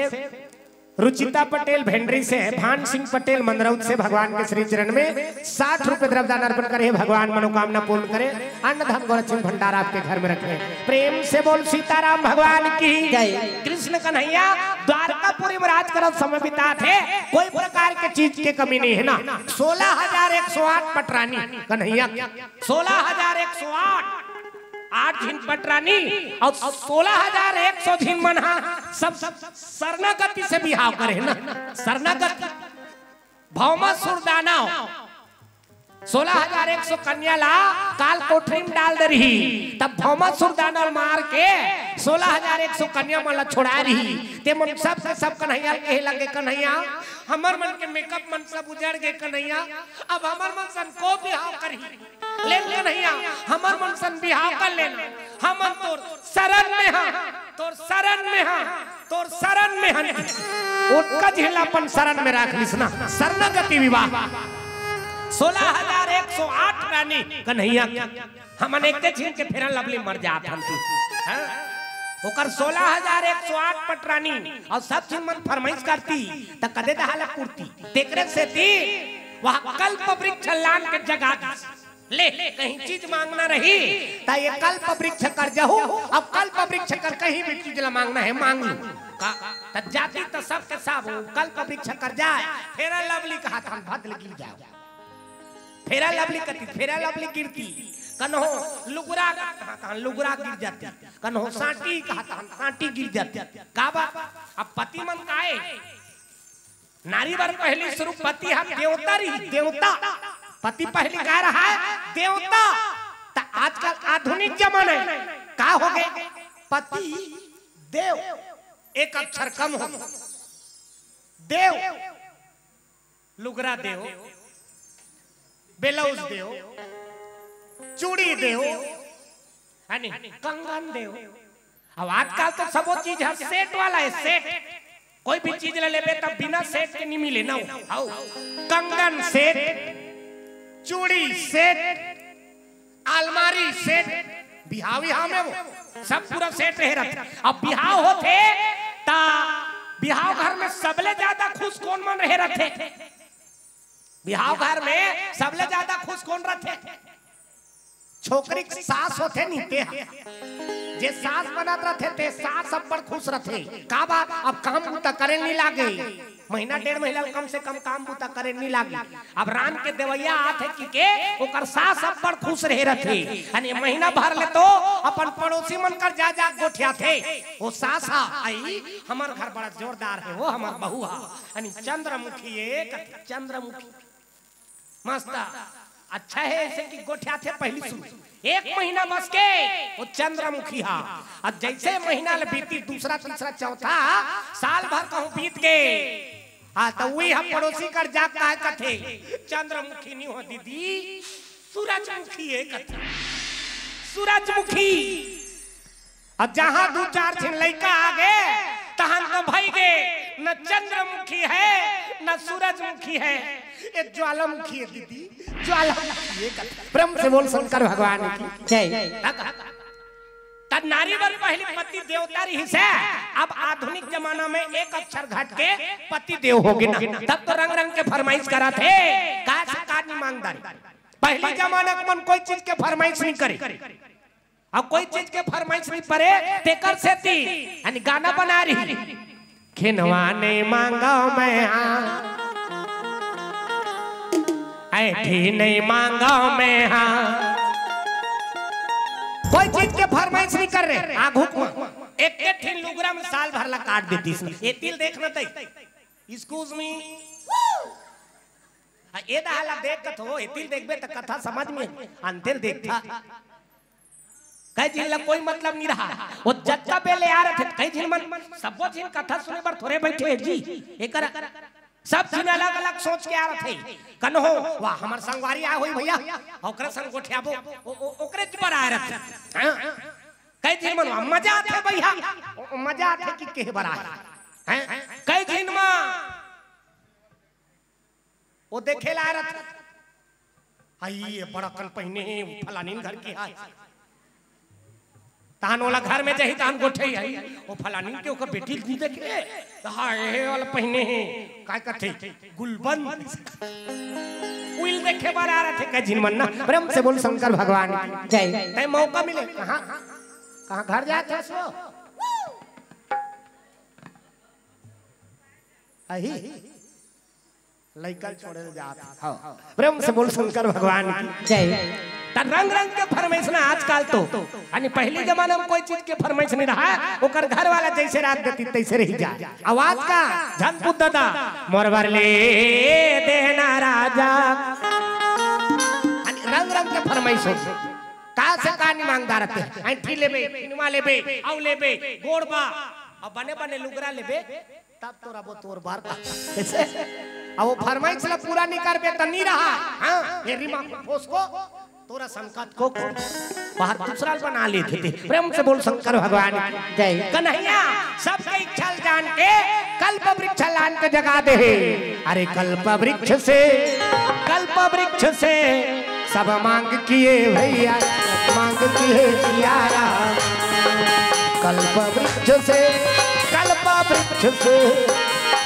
रुचिता पटेल भेंडरी से, भान सिंह पटेल मंदरौत से भगवान के श्री चरण में साठ रुपए द्रव्यदान अर्पण करे। हे भगवान, मनोकामना पूर्ण करे, अन्न धन गौरव सिंह भंडार आपके घर में रखे। प्रेम से बोल सीताराम भगवान की जय। कृष्ण कन्हैया द्वारकापुरी में राज करत समय बितात हे, कोई प्रकार के चीज के कमी नहीं है ना। सोलह हजार एक सौ आठ पटरानी कन्हैया की। सोलह हजार एक सौ आठ, आठ झिन पटरानी अउ सोलह हजार एक सौ झिन मन हा सब, सब शरणागति से बिहाव करे ना। शरणागति, भौमासुर दानव, सोलह हजार एक सौ कन्या ला काल कोठरी में डाल दे रही, तब भौमासुर दानव मार के सोलह हजार एक सौ कन्या मन ला छोड़ा रही। ते मन सब के सब कन्हैया कहे लगे, "कन्हैया, हमर मन के मेकअप मन सब उजड़ गे कन्हैया, अब हमर मन सन को बिहाव करही?" लेन कन्हैया, हमर मन सन बिहाव कर लेन, हमन तोर शरण में हा, तोर शरण में हा, तोर शरण में हन। ओतका झेला अपन शरण में राख लिस ना, शरणागति विवाह। सोलह हजार एक सौ आठ रानी कन्हैया के, हमन एक झिन के Fair and Lovely मर जात हन तू। हाँ? ओकर सोलह हजार एक सौ आठ पट रानी, अउ सब झिन मन फरमाइश करती, त कदे दहा ले पूर्ति। तेकरे सेती वह कल्प वृक्ष लान के जगा दिस। ले, कहीं चीज मांगना रही, त ये कल्प वृक्ष कर जहू, अब कल्प वृक्ष कर कहीं भी चीज ला मांगना हे, मांग लू। का? त जाती त सब के सब, वो कल्प वृक्ष कर जाय, Fair and Lovely कहा था, भद ले गिर जाव। Fair and Lovely कती, Fair and Lovely गिरती, कन्हो लुगरा कहा था, लुगरा गिर जाती, कन्हो सांटी कहा था, सांटी गिर जाती। का बा? अब पति मन काए, नारी बर पहली शुरू पति हा देवता रही, देवता। पति पहली का रहा है? देवता। त आजकल आधुनिक जमाना हे, का हो गे? पति देव, एक अक्षर कम हो गे। देव, लुगरा देव, ब्लाउज देव, चूड़ी देव, है नी? कंगन देव। अब आजकल तो सबो चीज ह सेट वाला हे, सेट। कोई भी चीज ला लेबे त बिना सेट के नी मिले ना। हौ, कंगन सेट, चूड़ी सेट, अलमारी सेट, बिहाव, बिहाव में वो सब पूरा सेट रहे रथे। अब बिहाव होथे त बिहाव घर में सबले ज्यादा खुश कोन मन रहे रथे? बिहाव घर में सबले ज्यादा खुश कोन रथे? छोकरी के सास होथे नी, ते ह। जे सास बनत रथे, ते सास अब्बड़ खुश रथे। का बात? अब काम बूता करे नी लागे, महीना डेढ़ महीना कम से कम काम बूता करे नी लागे। अब रांध के देवइया आथे कि के, ओकर सास अब्बड़ खुश रहे रथे। यानी महीना भर ले तो अपन पड़ोसी मन कर जा जा गोठियाथे। वो सास हा, "आई, हमर घर बड़ा जोरदार हे, वो हमर बहू हा।" यानी चंद्रमुखी, एक चंद्रमुखी। मस्त, अच्छा हे, ऐसे कि गोठियाथे पहली शुरू। एक महीना बस के वो चंद्रमुखी हा। अब जैसे महीना ले बीती, दूसरा, तीसरा, चौथा, साल भर कहूँ बीत गे। हाँ, त उही हम पड़ोसी कर जा, काय कथे, "चंद्रमुखी नी हो दीदी, सूरजमुखी हे," कथे। सूरजमुखी। अब जहाँ दू चार झिन लइका आ गे, तहन तो भई गे, न चंद्रमुखी हे, न सूरजमुखी हे, ये ज्वालामुखी हे दीदी, ज्वालामुखी हे। प्रेम से बोल शंकर भगवान की। जय। त नारी बर पहली पति देवता रहिस हे, अब आधुनिक जमाना में एक अक्षर घट के पति देव हो गे ना, तब तो रंग रंग के फरमाइश करत हे, का से का नी मांगदा रे। पहली जमाना के मन कोई चीज के फरमाइश नी करे। अब कोई चीज के फरमाइश नी परे, तेकर सेती यानी गाना बना रही। खिनवा नहीं मांगा मैं, हाँ, ऐठी नहीं मांगा मैं, हाँ। कोई चीज के फरमाइश नी करे रहे। आघू म एक एक ठिन लुगरा में साल भर ला काट देतिस। ये तिल देखना तई, excuse me। हाँ, ये दहा ला देख कथो, ये तिल देखबे त कथा समझ में, अंतिल देखथा। कई झिन ला कोई मतलब नी रहा। वो जतका बेले आ रथे, कई झिन मन, सबो झिन कथा सुने बर थोरे बइठे हे जी। एकर सब झिन अलग-अलग सोच के आ रथे। कन्हो, "वाह, हमर संगवारी आ होई भैया, ओकरे संग गोठियाबो।" ओ, ओ, ओकरे बर आए रथे। हाँ? कई झिन मन, "वाह, मजा आथे भैया।" ओ, ओ, मजा आथे कि केहे बर आए? हैं? कई झिन मन वो देखे ला रथ। "हाय, ये बड़ा कन पहिने हे, वो फलानीन घर के हे।" तहन ओला घर में जाही, तहन गोठे हे, "वो फलानीन के ओकर बेटी नी देखे, त हाय, हे वाला पहिने हे।" काय कथे? गुलबंद। उइल देखे बर आ रथे कई झिन मन ना। प्रेम से बोल शंकर भगवान की। जय। तय मौका मिले, कहाँ, कहाँ घर जात हस वो? अही। लइका ल छोड़े ल जात हे। हाँ। प्रेम से बोल शंकर भगवान की। जय। त रंग रंग के फरमाइश ना आजकल तो। यानी पहली जमाना में कोई चीज के फरमाइश नी रहा, ओकर घर वाला जैसे राख देतिस तैसे रही जाय। अब आज का झनपुत दादा, "मोर बर ले देना राजा।" फरमाइश हो। का से का नहीं मांगदा रहते? ऐंठी लेबे, किनवा लेबे, अउ लेबे, गोड़ बा, अब बने बने लुगरा लेबे, तब तोरा वो तोर बार का। कैसे? अब वो फरमाइश ला पूरा नहीं करबे त नहीं रहा। हाँ, ये रिमा को फोस को, तोरा संकट को, को बाहर दूसरा बना लेते थे। प्रेम से बोल शंकर भगवान की। जय। कन्हैया सबके इच्छा जान के कल्प वृक्ष लान के जगा दे हे। अरे कल्प वृक्ष से, कल्प वृक्ष से सब मांग किए भैया, मांग किए जियारा। कल्प वृक्ष से, कल्प वृक्ष से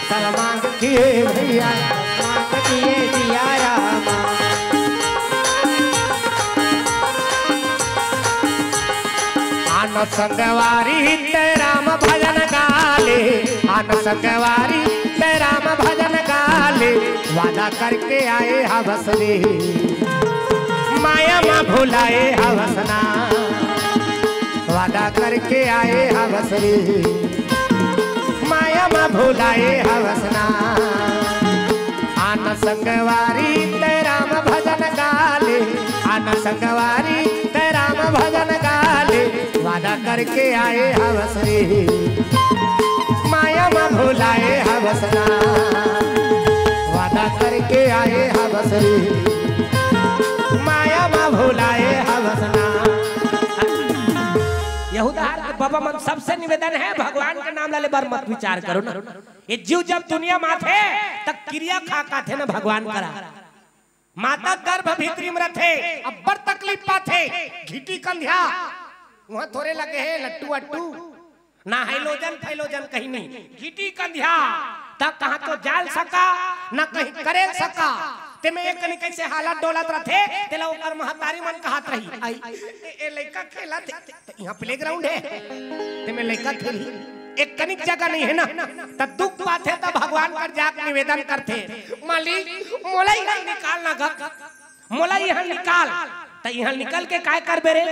सब मांग किए भैया, मांग किए जियारा। आन संगवारी ते राम भजन गाले, आन संगवारी ते राम भजन गाले, वादा करके आए हवस रे, माया मा भुलाए हवस ना, वादा करके आए हवस रे, माया मा भुलाए हवस ना। आन संगवारी ते राम भजन गाले, आन संगवारी ते राम भजन गाले, वादा करके आए हवस रे, माया मा भुलाए हवस ना, वादा करके आए हवस रे, माया मा भुलाए हवस ना। यहूदा के बाबा मन सबसे निवेदन है, भगवान के नाम ला ले बर मत विचार करो ना। ये जीव जब दुनिया मा आथे, त किरिया खा के आथे ना भगवान करा। माता गर्भ भीतरी में रथे, अब्बड़ तकलीफ पाथे, घिटी कंधिया, वहां थोरे लगे हे लट्टू अट्टू, ना हाइलोजन फाइलोजन कहीं नहीं, घिटी कंधिया, त कहां तो जाल सका, ना कहीं करेल सका। ते में एक कनी कैसे हालत डोलत रथे, तेला ओकर महतारी मन कहत रही, "आई, ए, ए लइका खेलत हे, त इहां प्लेग्राउंड हे, ते में लइका खेलही, एक कनिक जगह नहीं हे ना।" त दुख पाथे, त भगवान कर जाके निवेदन करथे, "मालिक, मोला इहां निकाल ना ग, मोला इहां निकाल।" त इहां निकल के काय करबे रे?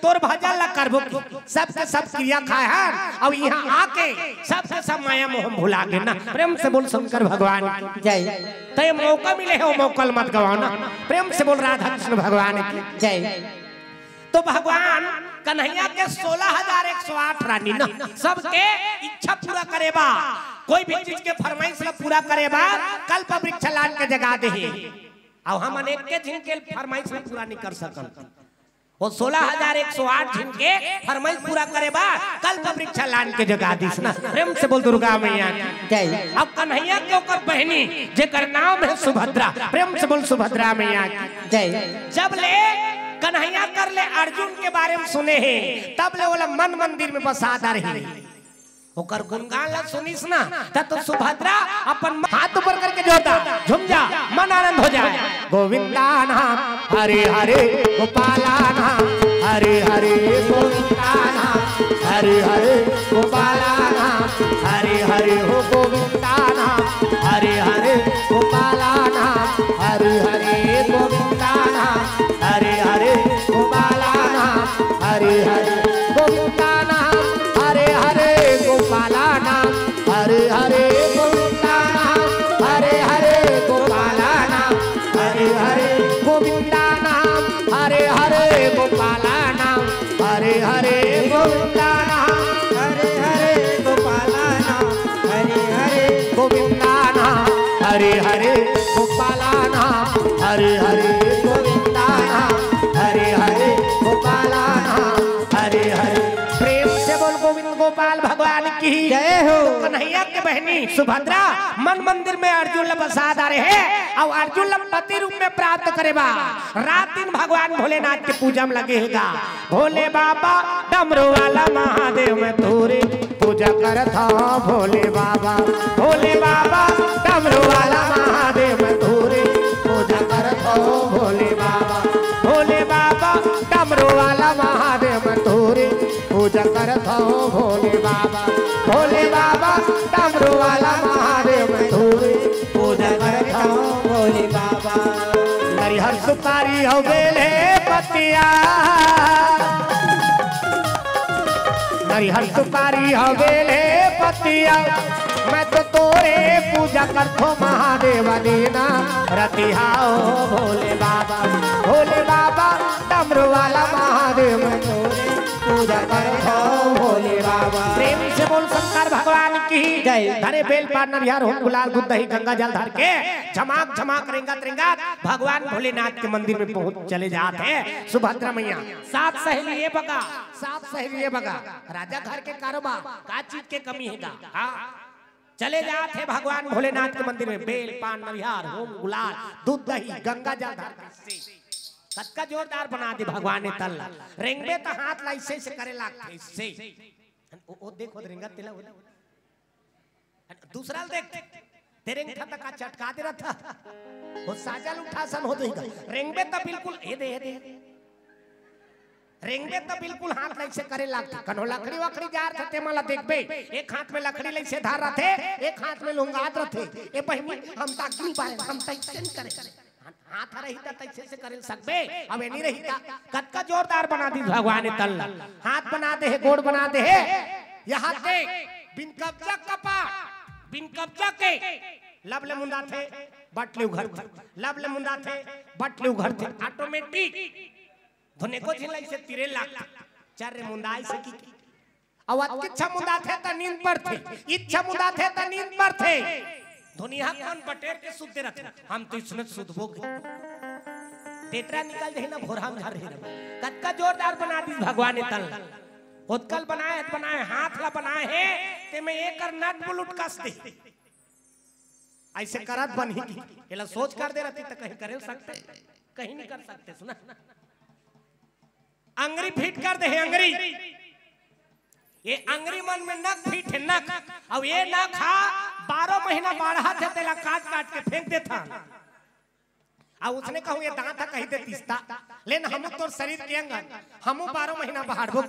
तोर भजन ला करबो कि? सबके सब किरिया खाए हन, अउ इहां आके सबके सब माया मोह भुला गे ना। प्रेम से बोल शंकर भगवान की। जय। त ये मौका मिले हे, वो मौका ल मत गवाओ ना। प्रेम से बोल राधा कृष्ण भगवान की। जय। तो भगवान कन्हैया के सोलह हजार एक सौ आठ रानी ना, सबके इच्छा पूरा करे बा, कोई भी चीज के फरमाइश ला पूरा करे बा, कल्प वृक्ष लान के जगा दे हे। अब हमन एक के झिन के फरमाइश ला पूरा नहीं कर सकन। वो सोलह हजार एक सौ आठ झिन के फरमाइश पूरा करे बा, कल्प वृक्ष लान के जगा दिस ना। प्रेम से बोल दुर्गा मैया की। जय। अब कन्हैया के ओकर बहनी, जेकर नाम है सुभद्रा, प्रेम से बोल सुभद्रा मैया की। जय। जब ले कन्हैया कर ले अर्जुन के बारे में सुने हे, तब ले ओला मन मंदिर में बसा डारे हे। ओकर गुणगान ला सुनिस ना, त तो सुभद्रा अपन हाथ ऊपर करके जोरदार झूम जा, मन आनंद हो जाए। गोविंदा नाम हरे हरे, गोपाला नाम हरे हरे, गोविंदा नाम हरे हरे, गोपाला नाम हरे हरे, हो गोविंदा नाम हरे हरे, गोपाला नाम हरे हरे, गोविंदा नाम हरे हरे, गोपाला नाम हरे हरे, गोविंदा नाम हरे हरे, गोपाला नाम हरे हरे, गोविंदा नाम हरे हरे, गोपाला नाम हरे हरे, गोविंदा नाम हरे हरे, गोपाला नाम हरे हरे, गोविंदा नाम हरे हरे, गोपाला नाम हरे हरे, गोविंदा नाम हरे हरे, गोपाला नाम हरे हरे, गोविंदा नाम हरे हरे, गोपाला नाम हरे हरे। प्रेम से बोल गोविंद गोपाल भगवान की। जय हो। तो कन्हैया के बहनी सुभद्रा मन मंदिर में अर्जुन ला बसा डारे हे, अउ अर्जुन ला पति रूप में प्राप्त करे बा। रात दिन भगवान भोलेनाथ के पूजा में लगे हे गा। भोले बाबा डमरू वाला महादेव मैं तोरे पूजा करत हौं भोले बाबा। भोले बाबा डमरू वाला महादेव मैं तोरे पूजा करत हौं भोले बाबा। भोले बाबा डमरू वाला महादेव मैं तोरे पूजा करत हौं भोले बाबा। भोले बाबा डमरू वाला महादेव मैं तोरे पूजा करत हौं भोले बाबा। नरिहर सुपारी हो बेले पतिया, नरिहर सुपारी हो बेले पतिया, मैं तो तोरे पूजा करथो महादेव दीना रतिहा ओ भोले बाबा, भोले बाबा डमरू वाला महादेव, मैं तोरे पूजा करथो भोले बाबा। प्रेम से बोल शंकर भगवान की जय। धरे बेल पान नरिहर होम गुलाल दूध दही गंगा जल धर के झमाक झमाक रेंगत रेंगत भगवान भोलेनाथ के मंदिर में पहुंच चले जात हे। सुभद्रा मैया सात सहेली ए बगा, सात सहेली ए बगा, राजा घर के कारोबार का चीज के कमी हे गा? हाँ, चले जात हे भगवान भोलेनाथ के मंदिर में, बेल पान नरिहर होम गुलाल दूध दही गंगा जल धर के से कतका जोरदार बना दे भगवान ने तन ला। रेंगबे त हाथ ला ऐसे से करे लागथे, ऐसे। ओ, ओ देखो रेंगत तेला, ओ दूसरा ल देख, तेरे रेंगत का चटका दे रहा था, वो साजल उठा सन हो जाएगा। रेंगबे त बिल्कुल ए दे, ए दे, ए दे। रेंगबे त बिल्कुल हाथ लइसे करे लागथे। कन्हो लकड़ी वकड़ी जा रथे, तेमा ला देखबे, एक हाथ में लकड़ी लइसे धार रथे, एक हाथ में लुंगात रथे। ए बहिनी, हम त अग्नि बारे, हम त अइसे करे। हाथ रही त तइसे से करे सकबे, अब ए नहीं रही त। कतका जोरदार बना दी भगवान तन ला। हाथ बना दे हे, गोड़ बना दे हे। यहाँ ते बिन कब्जा कपाट, बिन कब्जा के लब ले मुंदाथे, बट ले उघरथे, लब ले मुंदाथे, बट ले उघरथे, ऑटोमेटिक। धुने को झिलाई से तिरे लाग, चार रे मुंदाई से की। अब अतकी इच्छा मुंदाथे त नींद पड़थे, इच्छा मुंदाथे त नींद पड़थे। धुनिया कौन बटेर के सुते रथे, हम तो इसने सुतबो के। टेटरा निकल जाही ना, भोरहा में झर रही रहे। कतका जोरदार बना दी भगवान ने तन ला। ओतकल बनाए, बनाए, हाथ ला बनाए हे, ते में एकर नट बुलुट कस दे। ऐसे करत बनही की, एला सोच कर दे रहती त कहीं करे सकते, कहीं नहीं कर सकते। सुना, अंगरी फिट कर दे हे, अंगरी। ये अंगरी मन में नख फिट हे, नख। अब ये नख हा बारह महीना बाढ़त हे, तेला काट काट के फेंक देथा। अब उसने कहूँ ये दांत हा कही दे तिस्ता, लेन हमू तोर शरीर के अंग हन, हमू बारह महीना बाढ़बो।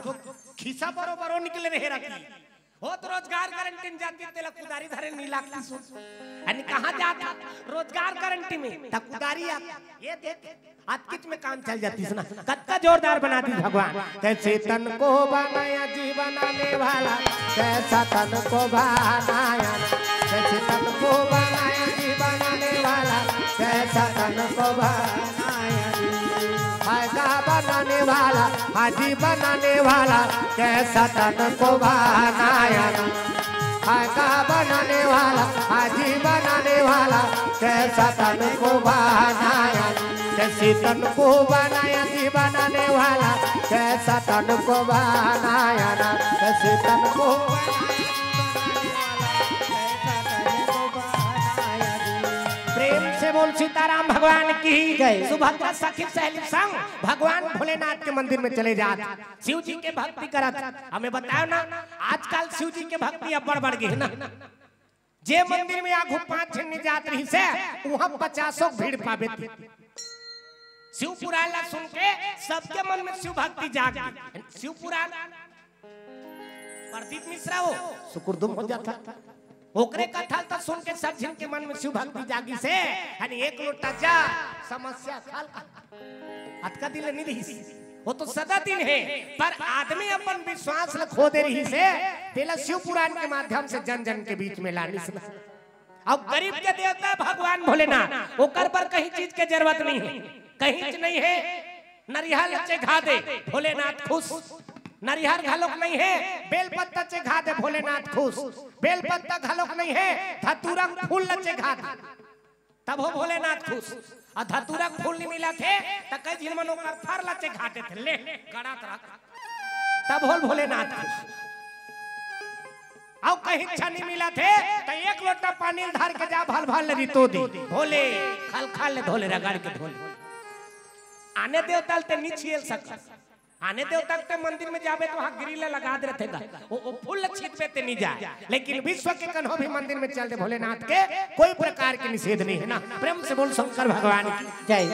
खिसा बरो बरो निकले रहे रखी। हो तो रोजगार गारंटी में जाती, तेला कुदारी धरे नहीं लागती सो। अने कहाँ जाता? रोजगार गारंटी में, त कुदारी आ। ये देख, अतकिच में काम चल जाती सुना। कतका जोरदार बना दी भगवान। कैसे तन को बनाया जी बनाने वाला, कैसा तन को बनाया। कैसे तन को बनाया जी बनाने वाला, कैसा तन को बनाया जी। फायदा बनाने वाला, हाजी बनाने वाला, कैसा तन को बनाया। फायदा बनाने वाला, हाजी बनाने वाला, कैसा तन को बनाया। कैसे तन को बनाया जी बनाने वाला, कैसा तन को बनाया ना। कैसे तन को प्रेम से बोल सीताराम भगवान की जय। सुभद्रा सखी सहेली संग भगवान भोलेनाथ के मंदिर में चले जात, शिव जी के भक्ति करत। हमें बताओ ना, आजकल शिव जी के भक्ति अब्बड़ बढ़ गई हे ना। जे मंदिर में आगू पांच झन नहीं जात रहिसे, वहां पचासों भीड़ पाबे ती। शिव पुराण ला सुन के सबके मन में शिव भक्ति जाग गई। शिव पुराण प्रदीप मिश्रा हो, सुकुरदुम हो जाता। ओकरे कथा ल त सुन के सब झिन के मन में शिव भक्ति जागिस हे। अने एक लोटा जा समस्या खाल का अतका दिन ले नहीं रहिस। वो तो सदा दिन हे, पर आदमी अपन विश्वास ल खो दे रहिस हे, तेला शिव पुराण के माध्यम से जन जन के बीच में लानिस ना। अब गरीब के देवता भगवान भोलेनाथ, ओकर बर कहीं चीज के जरूरत नहीं हे, कहीं च नहीं हे। नरिहर ल चघा दे, भोलेनाथ खुश। नरिहर घलोक नहीं हे, बेलपत्ता चघा दे, भोलेनाथ खुश। बेलपत्ता घलोक नहीं हे, धतूरा फूल ल चघा दे, तब हो भोलेनाथ खुश। अउ धतूरा फूल नहीं मिलत हे, त कई झिन मन ओकर फर ल चघा देथे, ले, गड़त रख, तब हो भोलेनाथ खुश। अउ कहीं अच्छा नहीं मिलत हे, त एक लोटा पानी ल धर के जा, भल भल ले रितो दे, धो ले, खल खल ले धो ले, रगड़ के धो ले। आने देवता ल ते नहीं छियल सकत। आने देवता के मंदिर में जाबे त वहां ग्रिल लगा दे रथे गा। ओ, ओ फूल ल छीतबे ते नहीं जाय। लेकिन विश्व के कन्हो भी मंदिर में चल दे भोलेनाथ के, कोई प्रकार के निषेध नहीं हे ना। प्रेम से बोल शंकर भगवान की जय।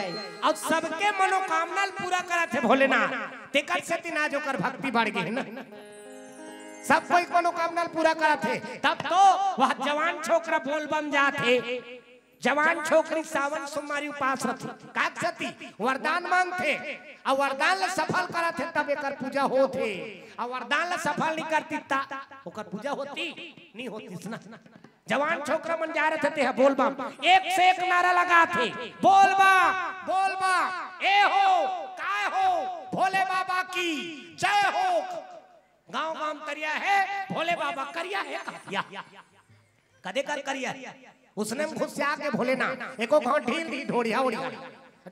अउ सबके मनोकामना ल पूरा करत हे भोलेनाथ, तेकर सेती ना जो कर भक्ति बढ़ गई हे ना। सब कोई मनोकामना ल पूरा करत हे, तब तो वह जवान छोकरा बोलबम जात हे। जवान छोकरी सावन सोमवारी उपास रथे, काक सती वरदान मांगथे, अउ वरदान ल सफल करथे तब एकर पूजा होथे। अउ वरदान ल सफल नहीं करती त ओकर पूजा होती? नहीं होती ना। जवान छोकरा मन जा रथे, तेहा बोल बम, एक से एक नारा लगाथे, बोल बम, बोल बम, ए हो, काय हो, भोले बाबा की जय हो। गांव गांव करिया हे, भोले बाबा करिया हे, कहिया। कदे कर करिया हे? उसने में घुसिया के भोलेनाथ, एको घांव ढील ढील ढोड़िया ओड़िया।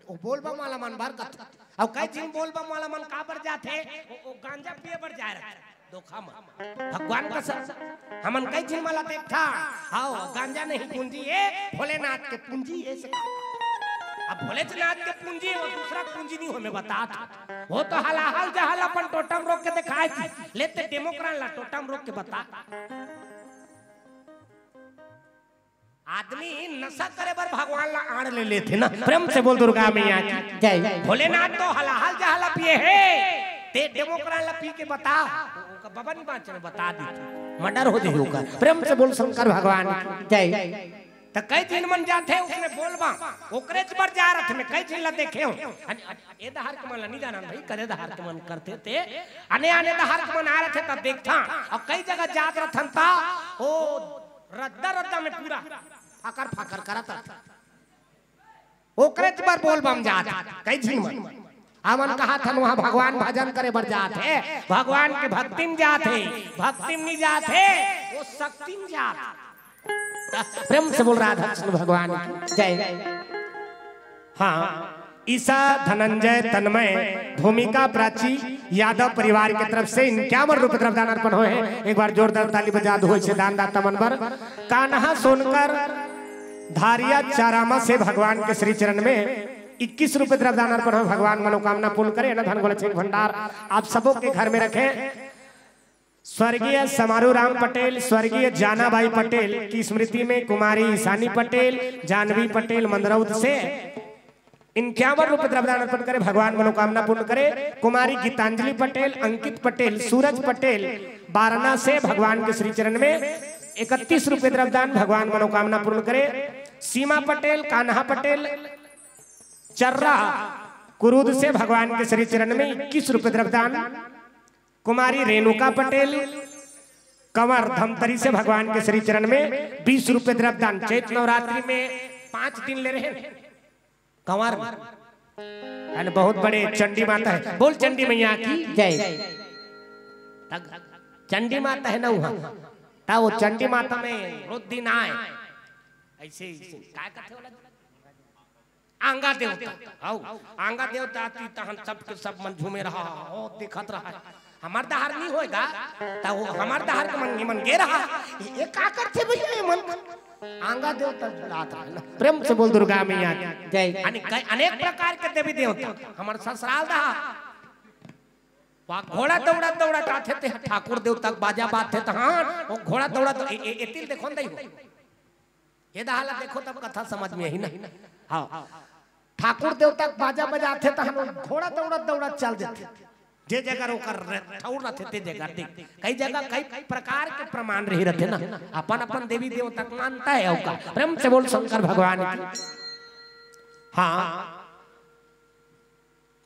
ओ बोल बम वाला मन बर कथे। अउ कई झिन बोल बम वाला मन काबर जाथे? ओ, ओ गांजा पिए बर जाय रथे। धोखा म। भगवान कसम। हमन कई झिन मन ला देखथन। हव, गांजा नहीं पूंजी ए, भोलेनाथ के पूंजी ए से। अब भोलेनाथ के पूंजी हे, दूसरा पूंजी नहीं हो, मैं बतात हंव। ओ तो हलाहल जहाल अपन टोटा म रोक के देखाय थी। ले ते डेमोक्राट ला टोटा म रोक के बता। आदमी नशा करे बर भगवान ला आड़ ले लेथे ना। प्रेम से बोल दुर्गा मैया की। जय। भोलेनाथ तो हलाहल जहाल पिए हे, ते डेमोक्राट ला पी के बता। ओकर बाबा नहीं बांचे, बता दी, मर्डर हो जाही ओकर। प्रेम से बोल शंकर भगवान की। जय। त कई झिन मन जाथे, उसने बोल बम, ओकरेच बर जा रथे, मैं कई झिन ला देखे हंव। अने, अने, ए डहर के मन ला नहीं जानन भाई, करे डहर के मन करथे ते, अने, अने डहर के मन आय रथे, त देखथन, अउ कई जगह जात रथन, त ओ रद्दा रद्दा में पूरा फाकर फाकर करत रथे। ओकरेच बर बोल बम जात हे, कई झिन मन। हमन कहत हन, उहां भगवान भजन करे बर जात हे, भगवान के भक्ति म जात हे, भक्ति म नहीं जात हे, ओ शक्ति म जात हे। प्रेम से बोल राधा कृष्ण भगवान की। जय। हाँ, ईशा, धनंजय, तन्मय, भूमिका, प्राची, यादव परिवार के तरफ से इक्यावन रुपए द्रव्यदान अर्पण होय हे। एक बार जोरदार ताली बजा दो, होय से दान दाता मन बर। कान्हा सोनकर, धारिया चारामा से भगवान के श्री चरण में इक्कीस रुपए द्रव्यदान अर्पण होय। भगवान मनोकामना पूर्ण करे, अन्न धन गोलछिन भंडार आप सबों के घर में रखें। स्वर्गीय समारू राम पटेल, स्वर्गीय जानाबाई पटेल की स्मृति में कुमारी ईशानी पटेल, जानवी पटेल मंदरौद से इक्यावन रुपए द्रव्यदान अर्पण करे, भगवान मनोकामना पूर्ण करे। कुमारी गीतांजलि पटेल, अंकित पटेल, सूरज पटेल, बारना से भगवान के श्री चरण में इकतीस रुपए द्रव्यदान, भगवान मनोकामना पूर्ण करे। सीमा पटेल, कान्हा पटेल, चर्रा, कुरुद से भगवान के श्री चरण में इक्कीस रुपए द्रव्यदान। कुमारी रेणुका पटेल, कंवर धमतरी से भगवान के श्री चरण में बीस रुपए द्रव्यदान। चैत नवरात्रि में पांच दिन ले रहे कंवर में। अन बहुत बड़े चंडी माता हे, बोल चंडी मैया की। जय। तक चंडी माता हे ना उहां, त ओ चंडी माता में रोज दिन आय। ऐसे, ऐसे, काय कथे वाला? आंगा देवता, हव, आंगा देवता आती तहन सबके सब मन झूमे रहा, ओ देखत रहा। हमर डहर नहीं होय गा, त ओ हमर डहर के मन, मन गे रहा। ये, ये का करथे भैया ये मन? आंगा देवता बुलात रहा ना। प्रेम से बोल दुर्गा मैया की। जय। अने-, अनेक प्रकार के देवी देवता, हमर ससुराल डहर। वहां घोड़ा दौड़ा दौड़ा आथे ते ठाकुर देवता के बाजा बाजथे तहन, ओ घोड़ा दौड़ा दौ-, ए, ए, ए तिल देखो न दई हो। ये डहर ला देखो तब कथा समझ में आही ना। हाँ। ठाकुर देवता के बाजा बजाथे तहन घोड़ा दौड़त दौड़त चल देथे। जे जगह ओकर ठउर रथे ते जगह देख। कई जगह कई प्रकार के प्रमाण रही रथे ना। अपन अपन देवी देवता के मानता हे ओका। प्रेम से बोल शंकर भगवान की। हाँ।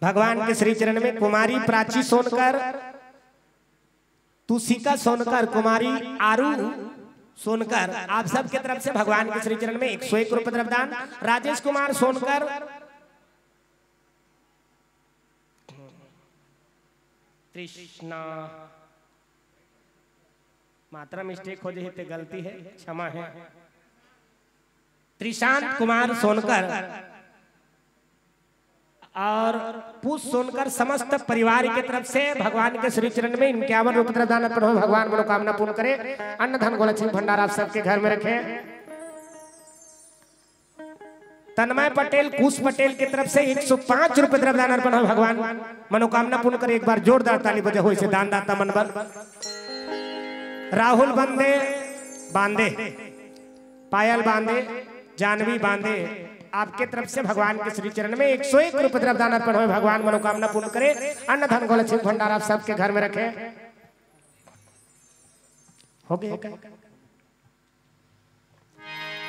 भगवान के श्री चरण में कुमारी प्राची सोनकर, तुसिका सोनकर, कुमारी आरू सोनकर, आप सबके तरफ से भगवान के श्री चरण में एक सौ एक रुपए द्रव्यदान। राजेश कुमार सोनकर, कृष्णा, मात्रा मिस्टेक हो जाही ते गलती हे, क्षमा हे। त्रिशांत कुमार सोनकर और पूस सोनकर समस्त परिवार के तरफ से भगवान के श्री चरण में इक्यावन रुपए द्रव्यदान अर्पण हो। भगवान मनोकामना पूर्ण करे, अन्न धन गोलछिन भंडार आप सबके घर में रखे। तन्मय पटेल, कुश पटेल के तरफ से एक सौ पाँच रुपए द्रव्यदान अर्पण हो। भगवान मनोकामना पूर्ण करे। एक बार जोरदार ताली बजे हो इसे दानदाता मन बर। राहुल बांदे, बांदे, पायल बांदे, जानवी बांदे, आपके तरफ से भगवान के श्री चरण में एक सौ एक रुपए द्रव्यदान अर्पण हो। भगवान मनोकामना पूर्ण करे, अन्न धन गोलछिन भंडार आप सबके घर में रखे। हो गया?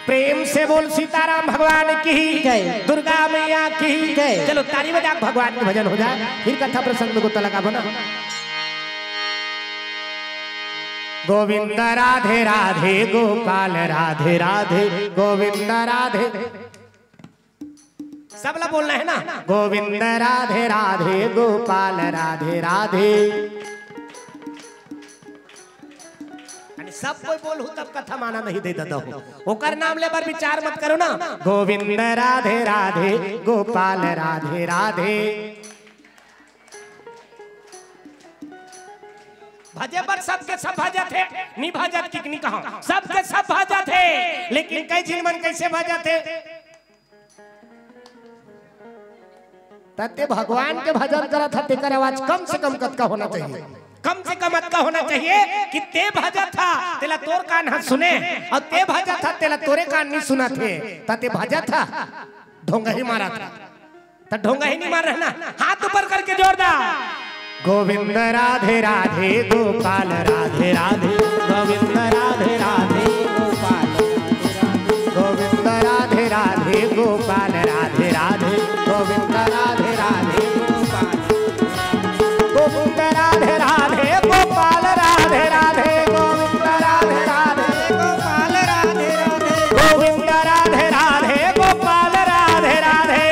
प्रेम से बोल सीताराम भगवान की, जय। दुर्गा मैया की, जय। चलो ताली बजा के भगवान के भजन हो जाए, फिर कथा प्रसंग में गोता लगाबो ना। गोविंद राधे राधे, गोपाल राधे राधे, गोविंद राधे। सबला बोलना है ना। गोविंद राधे राधे, गोपाल राधे राधे। अरे सब कोई बोलहू तब कथा माना नहीं दे दादा हो। ओकर नाम ले बर विचार मत करो ना। गोविंद राधे राधे, गोपाल राधे राधे। भजे बर सबके सब भजत हे, नी भजत कि नी कहा, सबके सब भजत हे, लेकिन कई झिन मन कैसे भजत हे? त ते भगवान के भजन करत हा, तेकर आवाज कम से कम कतका होना चाहिए? कम से कम अतका होना चाहिए कि ते भजत हा, तेला तोर कान ह सुने, अउ ते भजत हा, तेला तोरे कान नी सुनत हे, त ते भजत हा, ढोंगही मारत हा। त ढोंगही नी मार रहना, हाथ ऊपर करके जोरदार। गोविंद राधे राधे, गोपाल राधे राधे, गोविंद राधे राधे, गोपाल राधे राधे, गोविंद राधे राधे, गोपाल राधे राधे, गोविंद राधे राधे, गोपाल। गोविंद राधे राधे, गोपाल राधे राधे, गोविंद राधे राधे, गोपाल राधे राधे, गोविंद राधे राधे, गोपाल राधे राधे।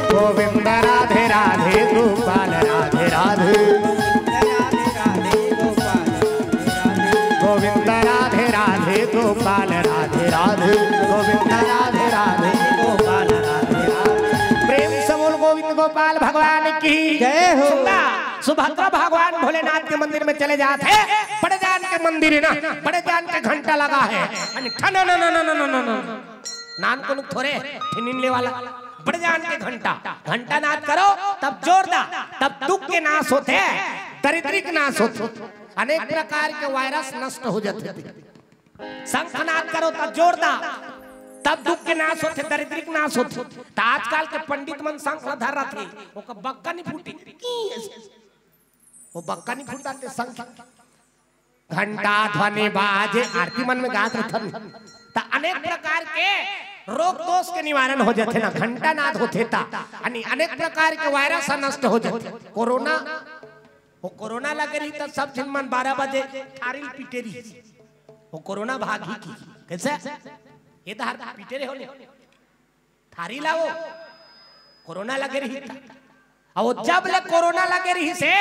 गोविंद राधे राधे, गोपाल राधे राधे। गोविंद राधे राधे, गोपाल राधे राधे। गोविंद राधे राधे, गोपाल राधे राधे। गोविंद राधे राधे, गोपाल राधे राधे। प्रेम से बोल गोविंद गोपाल भगवान की जय हो। सुंदा, सुभद्रा भगवान भोलेनाथ के मंदिर में चले जात हे। बड़े जान के मंदिर हे ना, बड़े जान के घंटा लगा हे। अने ठन न न न न न न न। नान कोनो थोरे, ठिनिन ले वाला। बड़े जान के घंटा, घंटा नाद करो, तब जोर दा, तब दुख के नाश होथे, दरिद्री के नाश होथे, अनेक प्रकार के वायरस नष्ट हो जाथे। शंखनाद करो, तब जोर दा, तब दुख के नाश होथे, दरिद्री के नाश होथे। त आजकल के पंडित मन शंख ला धर रथे, ओकर बक्का नहीं फूटे, की ऐसे? वो बक्का नहीं फूटते शंख। घंटा ध्वनि बाजे, आरती मन में गात रथन, त अनेक प्रकार के रोग दोष के निवारण हो जाथे ना, घंटा नाद होथे त, यानी अनेक प्रकार के वायरस ह नष्ट हो जाथे। कोरोना, वो कोरोना लगे रही त सब झिन मन बारह बजे थारी ल पीटे रही, वो कोरोना भागी की कैसे? ये धार पीटे रहे हो नहीं? थारी लाओ, कोरोना लगे रही था। अउ जब ले कोरोना लगे रही से,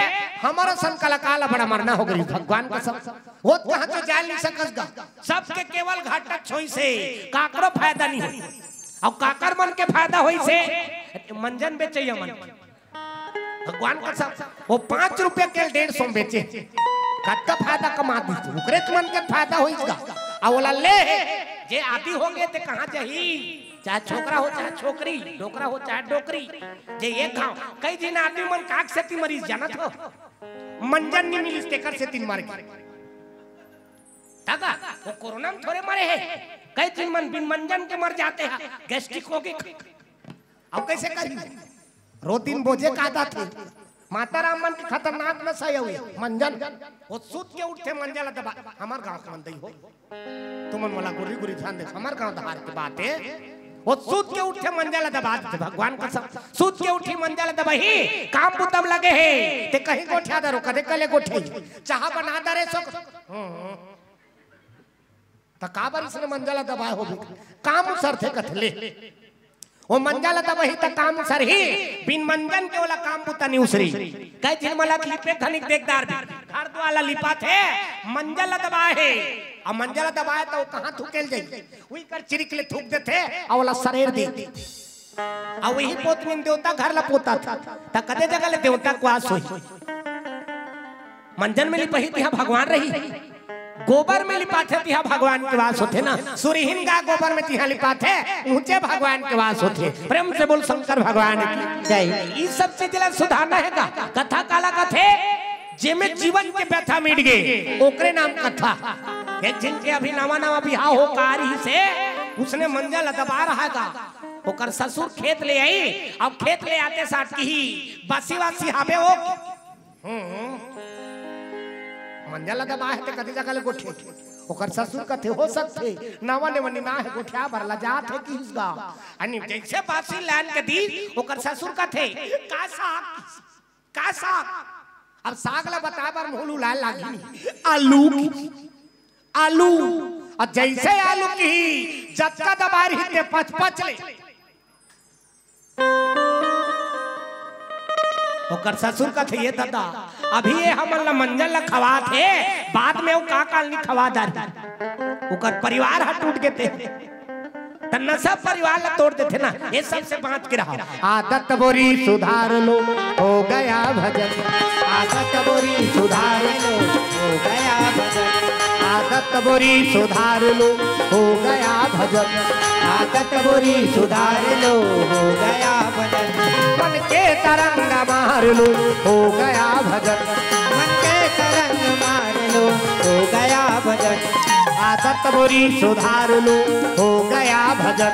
हमर असन कलाकार ला बड़ा मरना हो गई, भगवान कसम। वो कहाँ तो जाय नहीं सकस गा। सबके केवल घाटा छोई से, काकरो फायदा नहीं होई। अउ काकर मन के फायदा होई से, मंजन बेचैया मन। भगवान कसम, वो पाँच रुपया के डेढ़ सौ में बेचे, कतका फायदा कमा दी, ओकरे मन के फायदा होई गा। अउ ओला ले, जे आदि होगे ते कहाँ जाही? चाहे छोकरा हो, चाहे छोकरी, डोकरा हो, चाहे डोकरी, जे एक घाव, कई झिन आदमी मन काक सेती मरिस जानत हो? मंजन नहीं मिलिस, तेकर सेती मर गे। तगा, वो कोरोना में थोरे मरे हे, कई झिन मन बिन मंजन के मर जाथे, गैस्ट्रिक होगे। अउ कैसे करी? रोतिन बोझे का आदत हे। माता राम मन के खतरनाक नशा हे वो मंजन। वो सूत के उठथे मंजन ला दबा, हमर गांव के मन दई हो। तुमन मोला गुरी गुरी ध्यान दे, हमर गांव धार के बात हे। वो सूत के उठथे मंजन ला दबा देथे, भगवान कसम। सूत के उठी मंजन ला दबाही, काम बुता म लगे हे। ते कहीं गोठिया दरो, कदे कले गोठे। चाहा बना दरे सो। हम्म। त काबर इसने मंजन ला दबाय होबे? काम उसरथे कथे ले। वो मंजन ला दबाही त काम उसरही, बिन मंजन के ओला काम बुता नहीं उसरी। कई झिन मन ला लिपे घनिक देखदार भी। घर दुआर ला लिपाथे, मंजन ला दबाय हे। अउ मंजन ला दबाय त वो कहाँ थूकेल जाही? उही कर चिरिक ले थूक देथे, अउ ओला सरेर दे। अउ वही पोतनी म देवता घर ला पोताथे, त कते जगह ले देवता के वास होही? मंजन में लिपाही तिहा भगवान रही, गोबर में लिपाथे तिहा भगवान के वास होथे ना। सुरहीन गाय गोबर में तिहा लिपाथे, उहें भगवान के वास होथे। प्रेम से बोल शंकर भगवान की जय। ई सब चीज ला सुधारना हे गा। कथा काला कथे, जेमे जीवन के व्यथा मिट गे, ओकरे नाम कथा। एक झिन के अभी नवा नवा बिहाव हो कार ही से, उसने मंजन ला दबा रहा गा। ओकर ससुर खेत ले आई, अब खेत ले आते साथ किही, "बासी वासी हाबे हो?" हम्म। मंजन ला दबाय हे ते कते जगह ले गोठे। ओकर ससुर कथे, "हो सकथे, नवा नेवनी ना हे, गोठिया बर लजात हे," किहिस गा। अनी जैसे बासी लान के दी, ओकर ससुर कथे, "का साग?" का साग? अब साग ला बताए बर मुंह लुलाए लागी। आलू की, आलू। अउ जइसे आलू की जतका दबारी ते पच पच ले। ओकर ससुर कथे, "ये ददा, अभी ये हमन ला मंजन ला खवात हे, बाद में वो का काल नी खवा डारही।" ओकर परिवार ह टूट गे ते। त नशा परिवार ला तोड़ देथे ना, ये सबसे बांच के रहा। आदत बोरी सुधार लो, हो गया भजन। आदत बोरी सुधार लो, हो गया भजन। आदत बोरी सुधार लो, हो गया भजन। आदत बोरी सुधार लो, हो गया भजन। मन के तरंग मार लो, हो गया भजन। मन के तरंग मार लो, हो गया भजन। आदत बोरी सुधार लो, हो गया भजन।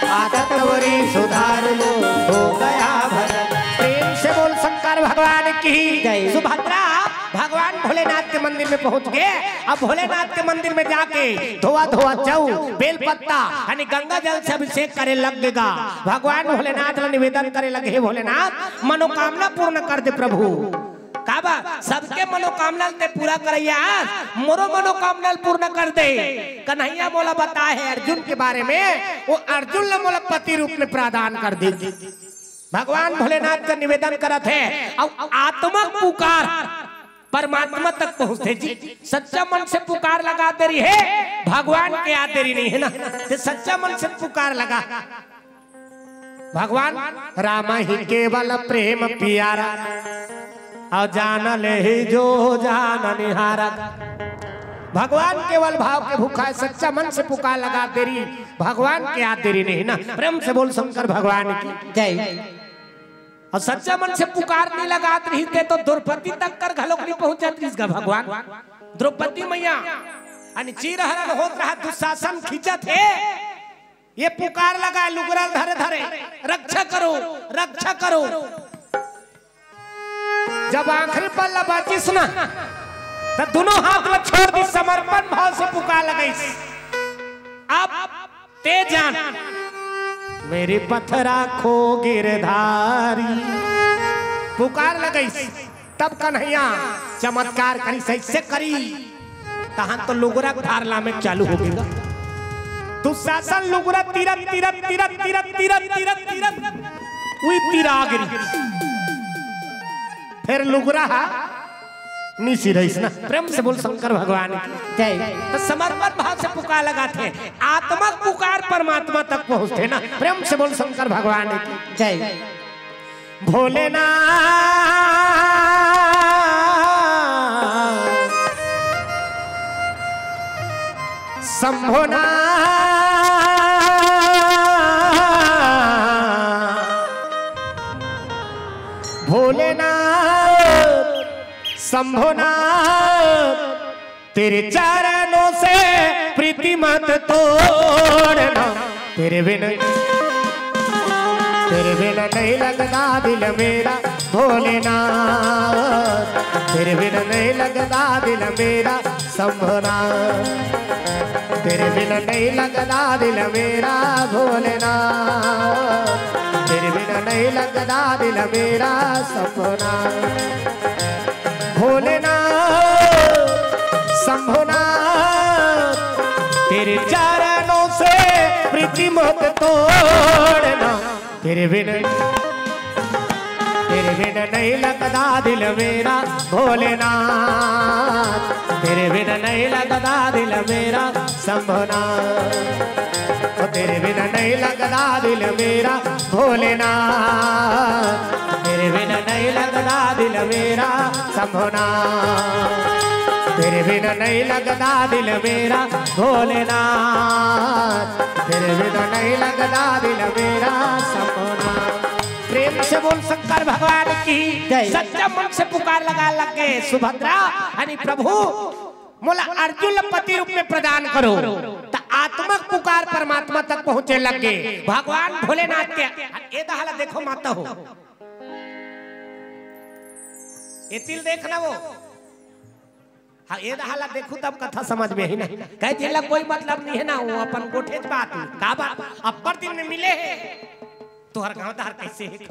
आदत बोरी सुधार लो, हो गया भजन। प्रेम से बोल शंकर भगवान की। जय। सुभद्रा भगवान भोलेनाथ के मंदिर में पहुंच गे। अब भोलेनाथ के मंदिर में जाके धोवा धोवा जौ, बेल पत्ता यानी गंगा जल से अभिषेक करे लग गेगा। भगवान भोलेनाथ ला निवेदन करे लगे, "हे भोलेनाथ, मनोकामना पूर्ण कर दे प्रभु।" काबर? सबके मनोकामना ल ते पूरा करइया हस, मोरो मनोकामना ल पूर्ण कर दे। कन्हैया मोला बताए हे अर्जुन के बारे में, वो अर्जुन ल मोला पति रूप में प्रदान कर दे। भगवान भोलेनाथ का निवेदन करत हे, अउ आत्मक पुकार परमात्मा तक पहुंचथे जी। सच्चा मन से पुकार लगा दे रही हे, भगवान के याद दे रही नहीं हे ना, ते सच्चा मन से पुकार लगा। भगवान राम ही केवल प्रेम पियारा, अउ जान लेहि जो जहान निहारा। भगवान केवल भाव के भूखा हे, सच्चा मन से पुकार लगा दे रही, भगवान के याद दे रही नहीं ना। प्रेम से बोल शंकर भगवान की। जय। अउ सच्चा मन से पुकार नहीं लगात रही ते तो द्रौपदी तक कर घलोक नहीं पहुंचत रहिस गा भगवान। द्रौपदी मैया अन चीरहरण होत रहा, दुशासन खींचत हे, ये पुकार लगा लुगरा धरे धरे, "रक्षा करो, रक्षा करो।" जब आखिरी पल ला बाचिस ना, त दोनों हाथ ला छोड़ दी, समर्पण भाव से पुकार लगाइस, "अब ते जान, मेरी पथ राखो गिरधारी।" पुकार लगाइस। तब कन्हैया चमत्कार करिस, अइसे करिस, तहां तो लुगरा धार लामे चालू हो गे। दुशासन लुगरा तीरत, तीरत, तीरत, तीरत, तीरत, तीरत, तीरत, उही तीरा गिरिस। फेर लुगरा हा नी सिरइस ना। प्रेम से बोल शंकर भगवान की। जय। त समर्पण भाव से पुकार लगाथे, आत्मक पुकार परमात्मा तक पहुंचथे ना। प्रेम से बोल शंकर भगवान की। जय। भोलेनाथ शंभोनाथ भोलेनाथ शंभोनाथ, तेरे चरणों से प्रीति मत तोड़ना, तेरे बिन, तेरे बिन नहीं लगता दिल मेरा भोलेनाथ, तेरे बिन नहीं लगता दिल मेरा शंभोनाथ, तेरे बिन नहीं लगता दिल मेरा भोलेनाथ, तेरे बिन नहीं लगता दिल मेरा शंभोनाथ। भोलेनाथ शंभोनाथ, तेरे चरणों से प्रीति मत तोड़ना, तेरे बिन, तेरे बिन नहीं लगता दिल मेरा भोलेनाथ, तेरे बिन नहीं लगता दिल मेरा शंभोनाथ, ओ तेरे बिन नहीं लगता दिल मेरा भोलेनाथ, तेरे बिन नहीं लगता दिल मेरा शंभोनाथ, तेरे बिन नहीं लगता दिल मेरा भोलेनाथ, तेरे बिन नहीं लगता दिल मेरा शंभोनाथ। प्रेम से बोल शंकर भगवान की। जय। सच्चा मन से पुकार लगा लग गे सुभद्रा, यानी प्रभु मोला अर्जुन ल पति रूप में प्रदान करो। त आत्मक पुकार परमात्मा तक पहुंचे लग गे। भगवान भोलेनाथ के ए दहा ला देखो माता हो, ए तिल देखना वो। हाँ, ए दहा ला देखू तब कथा समझ में ही ना। कहे जिला कोई मतलब नहीं है ना, वो अपन गोठेच बात है। का बात? अब्बड़ दिन में मिले हे। तोहर गांव दहार कैसे हे?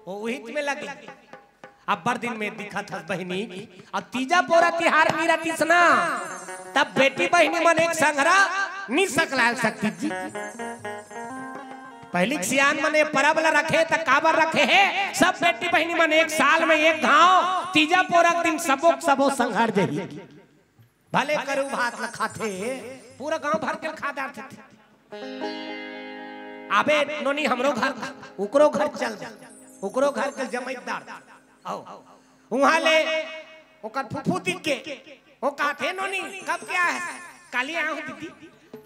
वो उहित में लगे। अब्बड़ दिन में दिखत हस बहिनी। अब तीजा पोरा तिहार नइ रतिस ना, तब बेटी बहिनी मन एक संघरा नइ सकलाय सकतिस जी। पहिली के सियान मन ए परब ल रखे त काबर रखे हे? सब बेटी बहिनी मन एक साल में एक घांव तीजा पोरा के दिन सबो के सबो संघर जही। भले करू भात ल खाथे, पूरा गांव भर के खा डारथे। आबे नोनी हमरो घर, ओकरो घर चल जा, ओकरो घर के जमाईदार। आओ, उहाँ ले ओकर फूफू दिख के, ओ कहथे, "नोनी, कब के आए हस?" "काली आए हूँ दीदी।"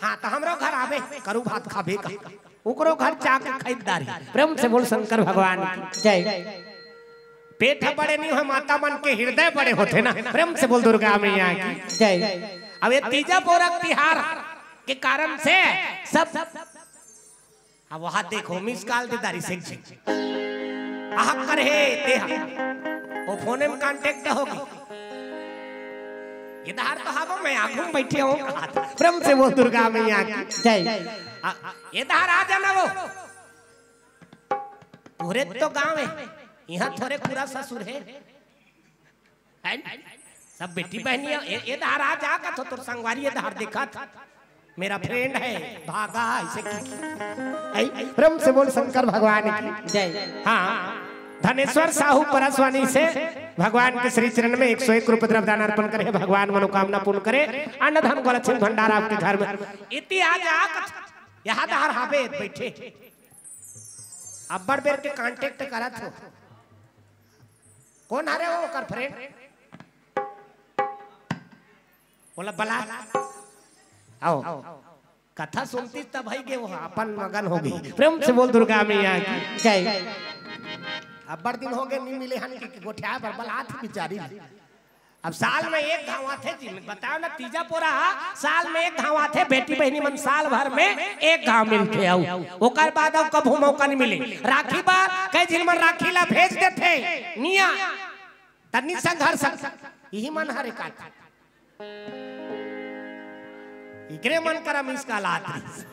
"हाँ, त हमरो घर आबे, करू भात खाबे का।" ओकरो घर जाके खरीदारी। प्रेम से बोल शंकर भगवान की। जय। पेट ह बड़े नहीं हो, माता मन के हृदय बड़े होथे ना। प्रेम से बोल दुर्गा मैया की। जय। अब ये तीजा पोरा के तिहार के कारण से सब, अब वहाँ देखो, मिस कॉल दे दारी से जी। आह कर हे, ते हा। वो फोन में कांटेक्ट होगी। इधर तो हबो, मैं आगू में बैठे हूँ। प्रेम से बोल दुर्गा मैया की। जय। आ, इधर आ जाना वो। तोरे तो गांव हे, इहाँ थोरे पूरा ससुर हे। हैं? सब बेटी बहिनी हे, ए, ए धार आ जा का तो तोर संगवारी ए धार देखत। मेरा फ्रेंड है, भागा ऐसे की। हैं? प्रेम से बोल शंकर भगवान की। जय। हाँ, धनेश्वर साहू परसवानी से भगवान के श्री चरण में एक सौ एक रुपये द्रव्य दान अर्पण करे, भगवान मनोकामना पूर्ण करे, अन्न धन गौलक्ष्मी भंडार आपके घर में। इति आ जा का, यहाँ धार हाबे बैठे। अब्बड़ बेर के कांटेक्ट करत हो। कोन हरे वो ओकर फ्रेंड? बोला बला। आओ। कथा सुनतिस तब भई गे, वो अपन मगन हो गई। प्रेम से बोल दुर्गा मैया की। जय। अब्बड़ दिन हो गए, नहीं मिले हन कि, कि गोठिया पर बलात बिचारी। अब साल में एक घांव आथे जी, बताओ ना, तीजा पोरा साल में एक घांव आथे, बेटी बहिनी मन साल भर में एक घांव मिलथे। अउ ओकर बाद अउ कभू मौका नहीं मिले। राखी बार कई झिन मन राखी ला भेज देथे, निया तन्नी संघर्ष, यही मन हरे काट। इकरे मन करम इसका लात रहिस।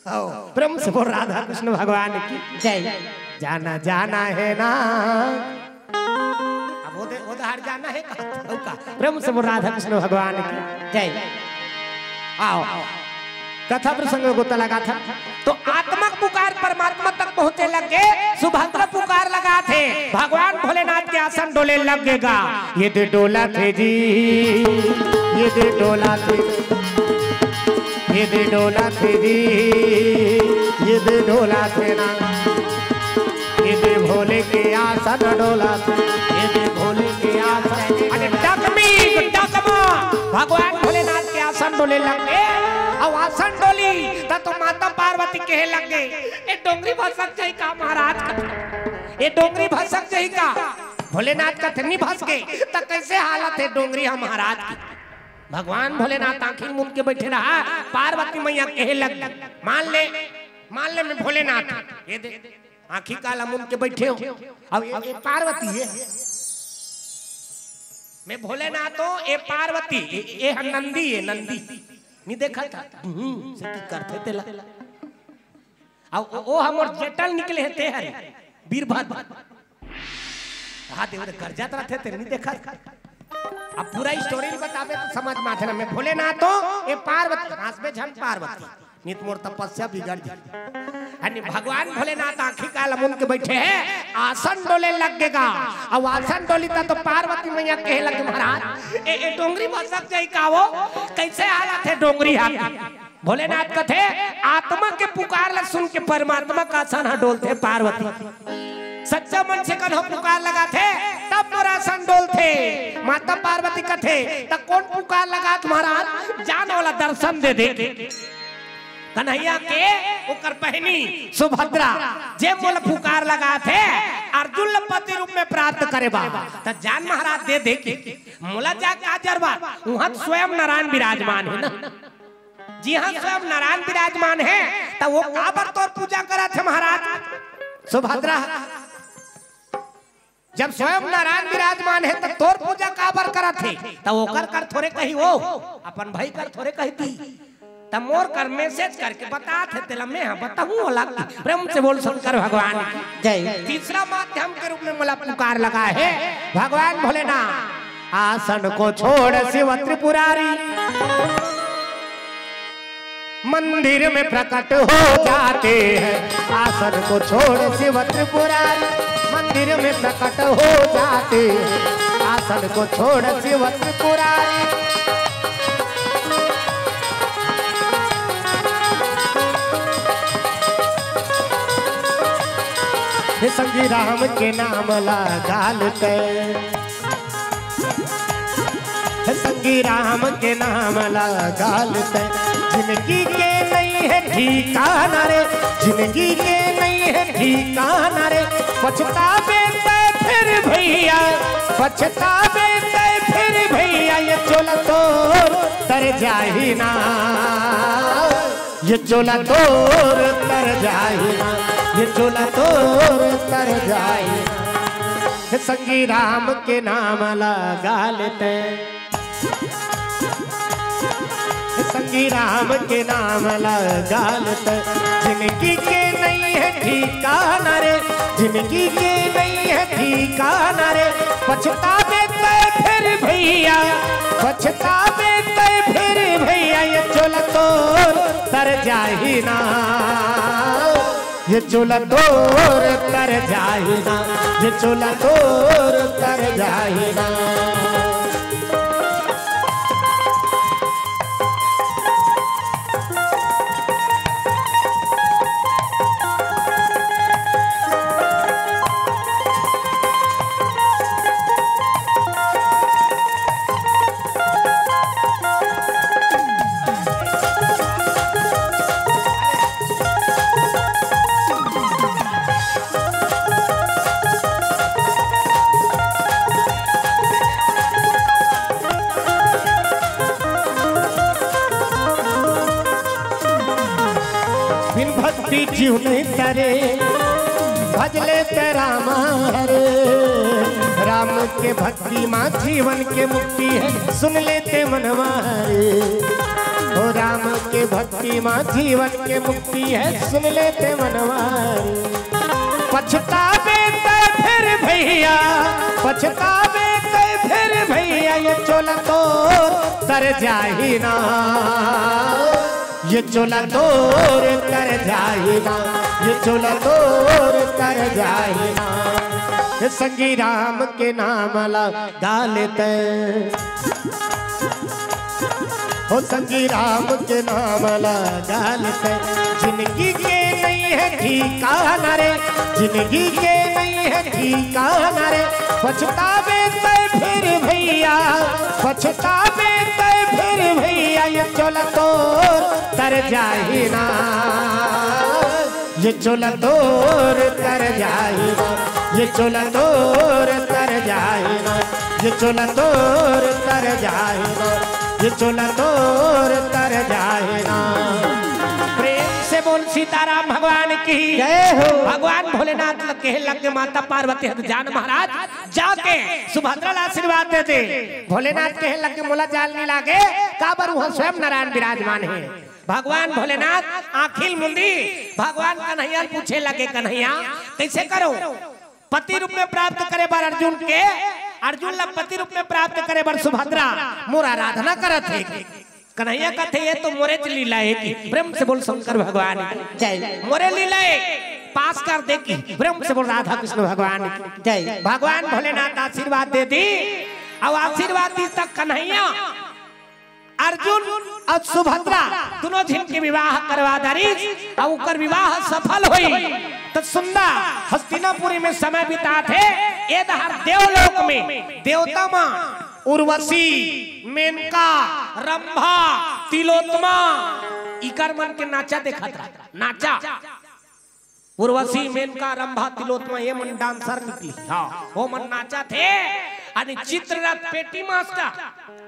आओ, प्रेम से बोल राधा कृष्ण भगवान की। जय। जाना जाना है ना। अब वो दे, वो दे हट जाना है का? प्रेम से बोल राधा कृष्ण भगवान की। जय। आओ, कथा प्रसंग गोता लगा था। तो आत्मा के पुकार परमात्मा तक पहुंचे लग गे, सुभद्रा पुकार लगाथे, भगवान भोलेनाथ के आसन डोले लग गे गा। ये दे डोला थे जी, ये दे डोला थे, ये दे डोला थे जी, ये दे डोला थे ना, ये दे भोले के आसन डोला थे, ये दे भोले के आसन। अरे डगमी, डगमा, भगवान भोलेनाथ के आसन डोले लग गे। अब आसन डोली, त तो माता पार्वती कहे लग गे, "ए डोंगरी भसक जाही का महाराज?" ए डोंगरी भसक जाही का? भोलेनाथ कथे, "नहीं भसके।" त कैसे हालत हे डोंगरी ह महाराज की? भगवान भोलेनाथ आंखी मूंद के बैठे रहा, पार्वती मैया कहे लग गे, "मान ले, मान ले मैं भोलेनाथ, ये दे, आंखी काला मूंद के बैठे हो।" अब ये, ये पार्वती है, मैं भोलेनाथ हो, ये पार्वती, ये, ये ह नंदी, ये नंदी। नहीं देखा था? हम्म, से की करथे तेला। अब ओ, ओ हमर जटल निकले हे ते हरे, वीरभद्र। हाँ, देव रे, गरजत रथे ते नहीं देखा। अब पूरा स्टोरी बताबे त समझ में आथे ना। मैं भोलेनाथ हो, ये पार्वती, हाँसबे झन पार्वती। नित मोर तपस्या बिगड़ जाही। यानी भगवान भोलेनाथ आंखी काला मूंद के बैठे हे, आसन डोले लग गे गा। अब आसन डोली त तो पार्वती मैया कहे लग गे, "महाराज, ए, ए डोंगरी भसक जाही का वो? कैसे हालत हे डोंगरी हा?" भोलेनाथ कथे, "आत्मा के पुकार ल सुन के परमात्मा के आसन ह डोलथे पार्वती। सच्चा मन से कन्हो पुकार लगाथे, तब मोर आसन डोलथे।" माता पार्वती कथे, "त कोन पुकार लगात महाराज? जान ओला दर्शन दे दे।" कन्हैया के ओकर बहिनी सुभद्रा, जे मोला पुकार लगाथे, अर्जुन ल पति रूप में प्राप्त करे बर, त जान महाराज दे दे के। मोला जा का जरूरत? उहाँ त स्वयं नारायण विराजमान हे ना। जिहाँ स्वयं नारायण विराजमान हे, त वो काबर तोर पूजा करत हे महाराज? सुभद्रा, जब स्वयं नारायण विराजमान हे, त तोर पूजा काबर करत हे? त ओकर कर थोरे कही वो, अपन भाई कर थोरे कही ती। त मोर कर मैसेज करके बतात हे, तेला मैं ह बताहूं ओला। प्रेम से बोल शंकर भगवान की। जय। तीसरा माध्यम के रूप में मोला पुकार लगा हे भगवान भोलेनाथ। आसन को छोड़ शिव त्रिपुरारी मंदिर में प्रकट हो जाते हैं। आसन को छोड़ शिव त्रिपुरारी मंदिर में प्रकट हो जाते हैं। आसन को छोड़ शिव त्रिपुरारी। हे संगी राम के नाम ला गाल ते, हे संगी राम के नाम ला गाल ते, जिंदगी के नहीं है ठिकाना रे, जिंदगी के नहीं है ठिकाना रे। पछतावे ते फिर भैया, पछतावे ते फिर भैया, ये चोला तोर तर जाही ना, ये चोला तोर तर जाही ना, ये चोला तोर तर जाही ना। हे संगी राम के नाम ला गाल ते, संगी राम के नाम ला गाल ते, जिंदगी के नहीं है ठिकाना रे, जिंदगी के नहीं है ठिकाना रे। पछतावे ते फिर भैया, पछतावे ते फिर भैया, ये चोला तोर तर जाही ना, ये चोला तोर तर जाही ना, ये चोला तोर तर जाही ना। बिन भक्ति जीव नहीं तरे, भज ले ते राम हरे। राम के भक्ति माँ जीवन के मुक्ति है, सुन ले ते मनवा हरे। ओ राम के भक्ति माँ जीवन के मुक्ति है, सुन ले ते मनवा हरे। पछतावे ते फिर भैया, पछतावे ते फिर भैया, ये चोला तोर तर जाही ना, ये चोला तोर तर जाही ना, ये चोला तोर तर जाही ना। हे संगी राम के नाम ला गाल ते, हो संगी राम के नाम ला गाल ते, जिंदगी के नहीं है ठिकाना रे, जिंदगी के नहीं है ठिकाना रे। पछतावे ते फिर भैया, पछतावे ते फिर भैया, ये चोला तोर तर जाही ना, ये चोला तोर तर जाही ना, ये चोला तोर तर जाही ना, ये चोला तोर तर जाही ना, ये चोला तोर तर जाही ना। प्रेम से बोल सीताराम भगवान की। जय हो। भगवान भोलेनाथ ल कहे लगे माता पार्वती हर जान महाराज जाके सुभद्रा ला आशीर्वाद दे दे। भोलेनाथ कहे लगे मोला जाल नहीं लागे, काबर उहाँ स्वयं नारायण विराजमान हे। भगवान भोलेनाथ आँखी ल मुंदी भगवान कन्हैया ल पूछे लगे, कन्हैया कइसे करो? पति रूप में प्राप्त करे बर अर्जुन के, अर्जुन ला पति रूप में प्राप्त करे बर सुभद्रा मोर आराधना करत हे। कन्हैया कथे, ये तो मोरेच लीला हे कि। प्रेम से बोल शंकर भगवान की। जय। मोरे लीला हे, पास कर दे कि। प्रेम से बोल राधा कृष्ण भगवान की। जय। भगवान भोलेनाथ आशीर्वाद दे दी, अउ आशीर्वाद दी तक कन्हैया अर्जुन अउ सुभद्रा दूनों झिन के विवाह करवा दारिस, अउ ओकर विवाह सफल होई। त सुंदर हस्तिनापुरी में समय बिताथे। ए डहर देवलोक में देवता माँ उर्वशी, मेनका, रंभा, तिलोत्तमा, इकर मन के नाचा देखत रहा, नाचा। उर्वशी, मेनका, रंभा, तिलोत्तमा, ये मन डांसर निकली। हाँ, वो मन नाचथे। अने चित्ररथ पेटी मास्टर,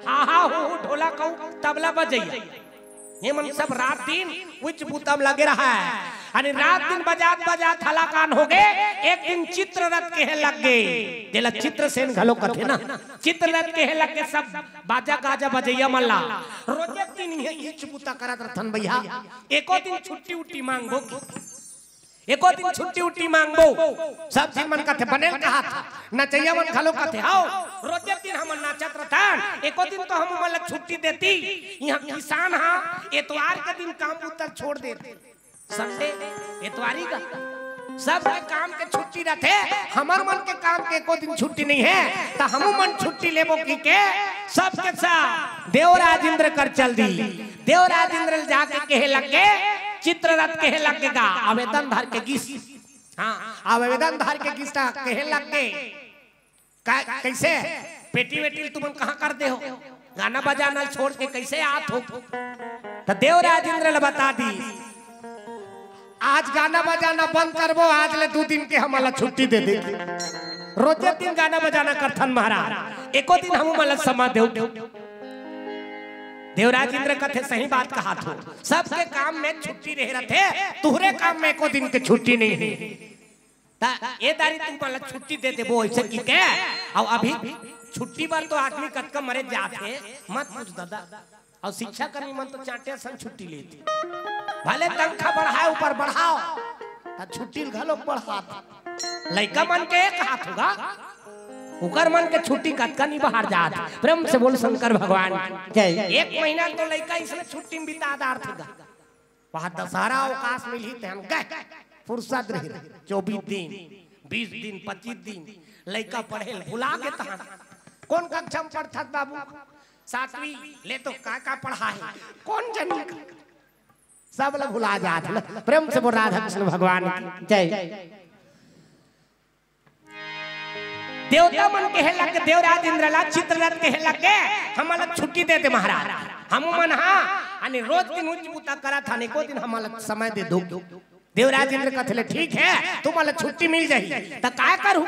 हा हा हू हू ढोलक अउ तबला बजैया, ये मन सब रात दिन उच बुता म लगे रहा हे। अने रात दिन बजात बजात हलाकान होगे। एक दिन चित्ररथ केहे लग गे, जेला चित्रसेन घलो कथे ना, चित्ररथ केहे लग गे सब बाजा गाजा बजैया मन ला, "रोजे दिन इहे इच बुता करत रथन भैया, एको दिन छुट्टी उट्टी मांगबो कि? एको दिन छुट्टी उट्टी मांगबो?" सब झिन मन कथे, "बने ल कहत," नचैया मन घलो कथे, "हव, रोजे दिन हमन नाचत रथन, एको दिन तो हमू मन ला छुट्टी देती, इहाँ किसान हा एतवार के दिन काम बुता ल छोड़ देथे।" संडे, एतवारी का सबके काम के छुट्टी रथे, हमर मन के काम के एको दिन छुट्टी नइ हे, त हमू मन छुट्टी लेबो कहिके सबके सब देवराज इंद्र कर चल दी। देवराज इंद्र ल जाके केहे लग गे, चित्ररथ केहे लग गे गा, आवेदन धर के गिस। हाँ, आवेदन धर के गिस त केहे लग गे, का, कइसे? पेटी वेटी ल तुमन कहाँ कर दे हो? गाना बजाना ल छोड़ के कइसे आत हो? त देवराज इंद्र ल बता दी, "आज गाना बजाना बंद करबो, आज ले दू दिन के हमन ला छुट्टी दे दे। रोजे दिन गाना बजाना करथन महाराज, एको दिन हमू मन ला समा देव।" देवराज इंद्र कथे, "सही बात कहत हो, सबके काम में छुट्टी रहे रथे, तुहरे काम में एको दिन के छुट्टी नइ हे।" त ए दारी तुमन ला छुट्टी दे देबो, अइसे कहिके। अउ अभी छुट्टी बर तो आदमी कतका मरे जात हे, मत पूछ ददा। अउ शिक्षाकर्मी मन तो चांटे असन छुट्टी लेथे, भले तनखा बढ़ाए ऊपर बढ़ाव, त छुट्टी ल घलो बढ़ात। लइका मन के एक हाथ होगा, ओकर मन के छुट्टी कतका नइ बाहर जात। प्रेम से बोल शंकर भगवान की जय। एक महीना तो लइका इसने छुट्टी में बिता डारथे गा। वहाँ दशहरा अवकाश मिलही ते हम गए, फुर्सत रही, चौबीस दिन, बीस दिन, पच्चीस दिन, लइका पढ़े ल भुला गे तहन। कौन कक्षा में पढ़थस बाबू? सातवीं। ले तो का का पढ़ा हे, कौन जनी का? सब ला भुला जात हे ना। प्रेम से बोल राधा कृष्ण भगवान की जय। देवता मन केहे लग गे, देवराज इंद्र ला, चित्ररथ केहे लग गे, "हमन ला छुट्टी दे दे महाराज, हमू मन हा अने रोज दिन उच बुता करत हन, एको दिन हमन ला समय दे दो।" देवराज इंद्र कथे ले, "ठीक हे, तुमन ला छुट्टी मिल जाही, त काय करहू?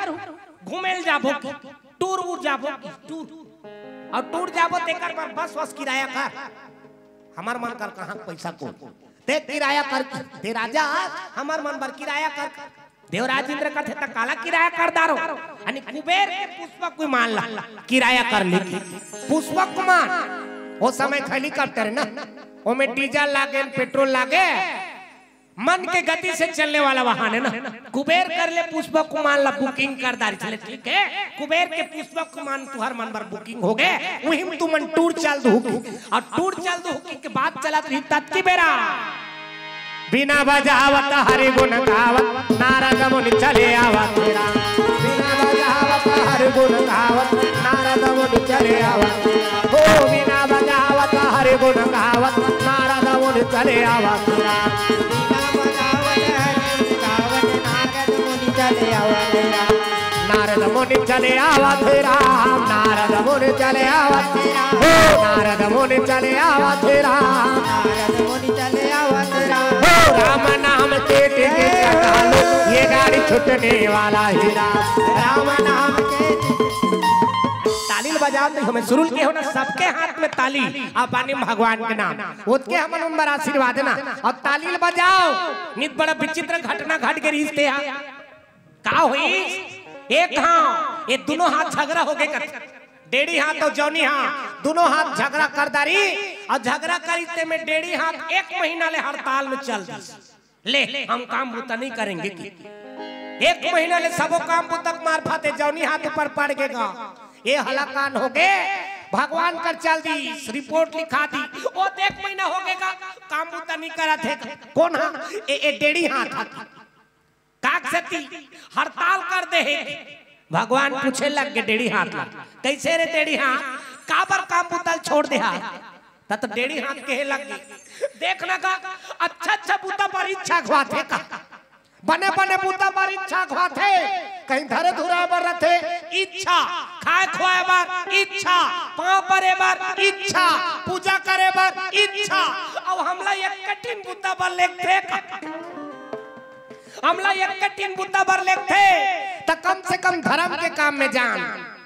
घूमे ल जाबो कि टूर वूर जाबो कि टूर? अउ टूर जाबो तेकर बर बस वस किराया कर, हमर मन कर कहाँ पैसा को, ते किराया कर, ते राजा, हमर मन बर किराया कर।" देवराज इंद्र कथे, "त काला किराया कर डारो?" अने कुबेर के पुष्पक विमान ला किराया कर ले। पुष्पक विमान, ओ समय हेलीकॉप्टर ना, ओमे डीजल लागे, पेट्रोल लागे, मन के गति से चलने वाला वाहन हे ना। कुबेर कर ले पुष्पक विमान ला booking कर डारिस ले, ठीक हे, कुबेर के पुष्पक विमान तुहर मन बर booking होगे, उही में तुमन टूर चल दू। अउ टूर चल दू के बात चलत रही ततकी बेरा। बिना बजावत हरि गुण गावत नारद मुनि चले आवत। बिना बजावत हरि गुण गावत नारद मुनि चले आवत। हो बिना बजावत हरि गुण गावत नारद मुनि चले आवत। बिना बजावत हरि गुण गावत नारद मुनि चले आवत। नारद मुनि चले आवत राम, नारद मुनि चले आवत राम, हो नारद मुनि चले आवत राम। नारद मुनि चले आवत राम। हो राम नाम के टिकट कटा लो, ये गाड़ी छूटने वाला ही राम। राम नाम के ताली ल बजाओ तो हमें सुरुल के हो ना, सबके हाथ में ताली। अब बानी भगवान के नाम, ओतके हमन उन बर आशीर्वाद ना। अब ताली ल बजाओ, नित बड़ा विचित्र घटना घट के रिहिस ते हा। का होइस? एक घांव ये दुनों हाथ झगरा होगे कथे। डेड़ी हाथ अउ जौनी हाथ, दुनों हाथ झगरा कर डारिस। अउ झगरा करिस ते में डेड़ी हाथ एक महीना ले हड़ताल में चल दिस। ले, हम काम बुता नहीं करेंगे कि। एक महीना ले सबो काम बुता के मार फाते, जौनी हाथ ऊपर पड़ गे गा। ये हलाकान होगे, भगवान कर चल दिस, रिपोर्ट लिखा दिस। ओ देख महीना होगे गा, काम बुता नहीं करत हे। कौन हा? ए, ए डेड़ी हाथ हा। काक सेती हड़ताल कर दे हे। भगवान पूछे लग गे डेड़ी हाथ ला, "कइसे रे डेड़ी हाथ, काबर काम बुता ल छोड़ दे हा?" त तो डेड़ी हाथ केहे लग गे, "देख ना गा, अच्छा अच्छा बुता बर इच्छा घुआथे का, बने बने बुता बर इच्छा घुआथे, कहीं धरे धुराए बर रथे इच्छा, खाए खुआए बर इच्छा, पाँव परे बर इच्छा, पूजा करे बर इच्छा, अउ हमला एक कठिन बुता बर लेगथे का?" हमला एक कठिन बुता बर लेगथे, त कम से कम धरम के काम में जान,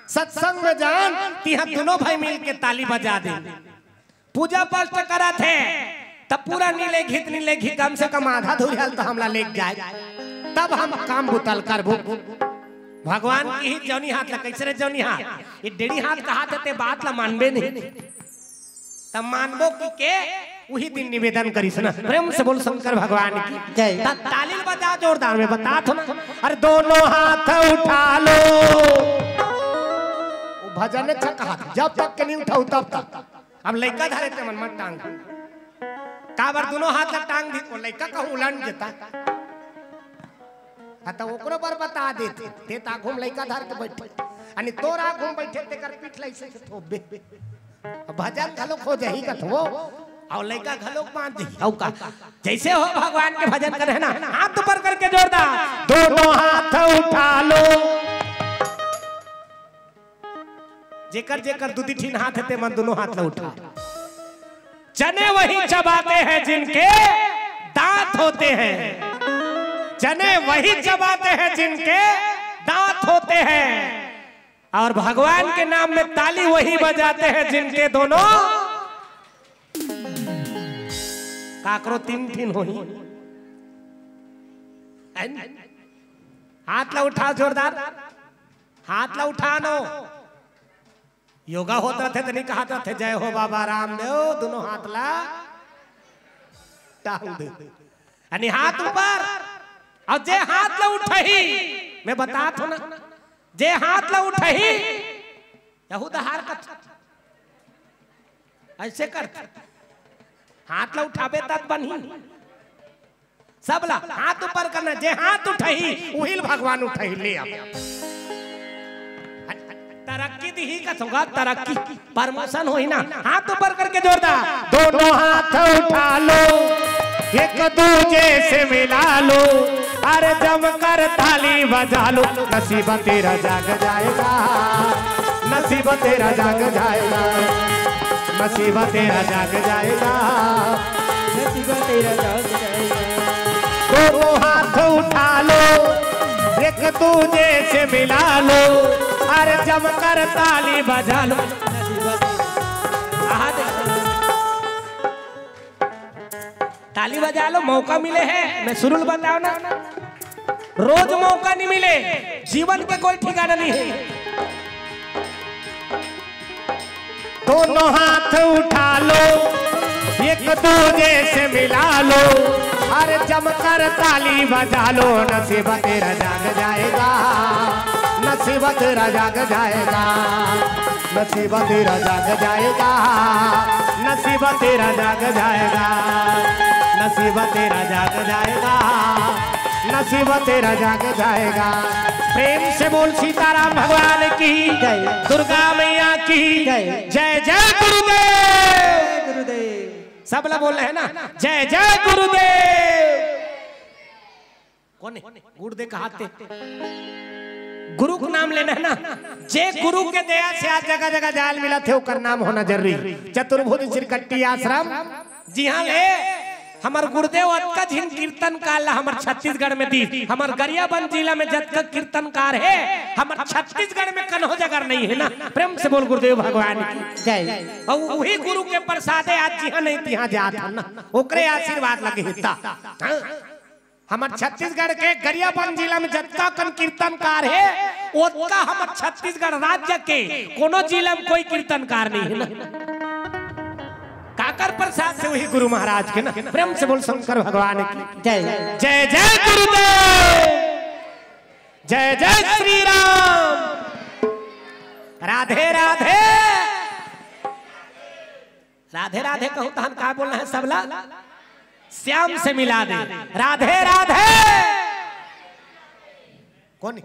सत्संग में जान, तिहा दुनों भाई मिल के ताली बजा दे। पूजा पाठ करत हे, तब पूरा नी लेगही त नी लेगही, कम से कम आधा धुरिहा ल त हमला लेग जाय, तब हम काम बुता ल करबो। भगवान किहिस जौनी हाथ ला, कइसे रे जौनी हाथ, ये डेढ़ी हाथ कहाथे ते बात ला मानबे नहीं, तब मानबो कहिके उही दिन निवेदन करिस ना। प्रेम से बोल शंकर भगवान की जय। त ताली ल बजा जोरदार, मैं बतात हों ना। अरे दोनों हाथ उठा लो। वो भजन अच्छा कहाथे, जब तक के नहीं उठाहू तब तक। अब लइका धरे ते मन मत टांग। काबर दोनों हाथ ला टांग दिही, वो लइका कहूँ उलट जता। हाँ, त ओकरो बर बता देते, ते त आघू म लइका धर के बइठे, अनी तोर आघू म बइठे, तेकर पीठ ला अइसे थोपबे। अब भजन घलो खो जाही कथों, अउ लइका घलो बांध दिही, अउ का? जइसे हो भगवान के भजन करे हे ना, हाथ ऊपर करके जोरदार, दोनों हाथ उठा लो। जेकर जेकर दू दू ठिन हाथ हे, ते मन दोनों हाथ ला उठा। चने वही चबाते हैं जिनके दांत होते हैं, चने वही चबाते हैं जिनके दांत होते हैं, और भगवान के नाम में ताली वही बजाते हैं जिनके दोनों, काकरो तीन ठिन होही। हाथ ला उठा जोरदार, हाथ ला उठा नो। योगा होत रथे त नहीं कहत रथे, "जय हो बाबा रामदेव", दोनों हाथ ला टांग दे। अनी हाथ ऊपर, अउ जे हाथ ला उठही, मैं बतात हों ना, जे हाथ ला उठही, यहू दहार कथे, अइसे करथे, हाथ ला उठाबे तब बनही। सब ला हाथ ऊपर करना, जे हाथ उठही, उही ल भगवान उठही। ले अब तरक्की दिही कथों गा, तरक्की, promotion होही ना। हाथ ऊपर करके जोरदार, दोनों हाथ उठा लो, एक दूजे से मिला लो, अरे जमकर ताली बजा लो, नसीब तेरा जाग जाएगा, नसीब तेरा जाग जाएगा, नसीब तेरा जाग जाएगा। नसीब तेरा जाग जाएगा। दोनों हाथ उठा लो, एक दूजे से मिला लो, अरे जमकर ताली बजा लो। आहा, देख। ताली बजा लो, मौका मिले हे। मैं शुरू ल बताओ ना, रोज मौका नहीं मिले, जीवन के कोई ठिकाना नहीं है। दोनों हाथ उठा लो, एक दूजे से मिला लो, अरे जमकर ताली बजा लो, नसीब तेरा जाग जाएगा, नसीब तेरा जाग जाएगा, नसीब तेरा जाग जाएगा, नसीब तेरा जाग जाएगा, नसीब तेरा जाग जाएगा, नसीब तेरा जाग जाएगा। प्रेम से बोल सीताराम भगवान की जय। दुर्गा मैया की जय। जय जय गुरुदेव। गुरुदेव। सब ला बोल रहे हैं ना, जय जय गुरुदेव। कोन हे? गुरुदेव कहाथे। गुरु के नाम लेना हे ना, जे गुरु के दया से आज जगह जगह जाय ल मिलत हे, ओकर नाम होना जरूरी। चतुर्भुज श्री कट्टी आश्रम, जिहां ले हमर गुरुदेव अतका झिन कीर्तनकार ला हमर छत्तीसगढ़ में दीस, हमर गरियाबंद जिला में जतका कीर्तनकार हे, हमर छत्तीसगढ़ में कन्हो जगह नहीं हे ना। प्रेम से बोल गुरुदेव भगवान की जय। अउ उही गुरु के प्रसादे आज जिहां नहीं तिहां जात हन ना, ओकरे आशीर्वाद लगे हे ता। हाँ। हमर छत्तीसगढ़ के गरियाबंद जिला में जतका कन कीर्तनकार हे, ओतका हमर छत्तीसगढ़ राज्य के कोनो जिला में कोई कीर्तनकार नहीं हे ना। काकर प्रसाद से? उही गुरु महाराज के ना। प्रेम से बोल शंकर भगवान की जय। जय जय गुरुदेव, जय जय श्री राम। राधे राधे। राधे राधे कहूं तहन का बोलना हे सबला? श्याम से मिला दे। राधे राधे। कोन?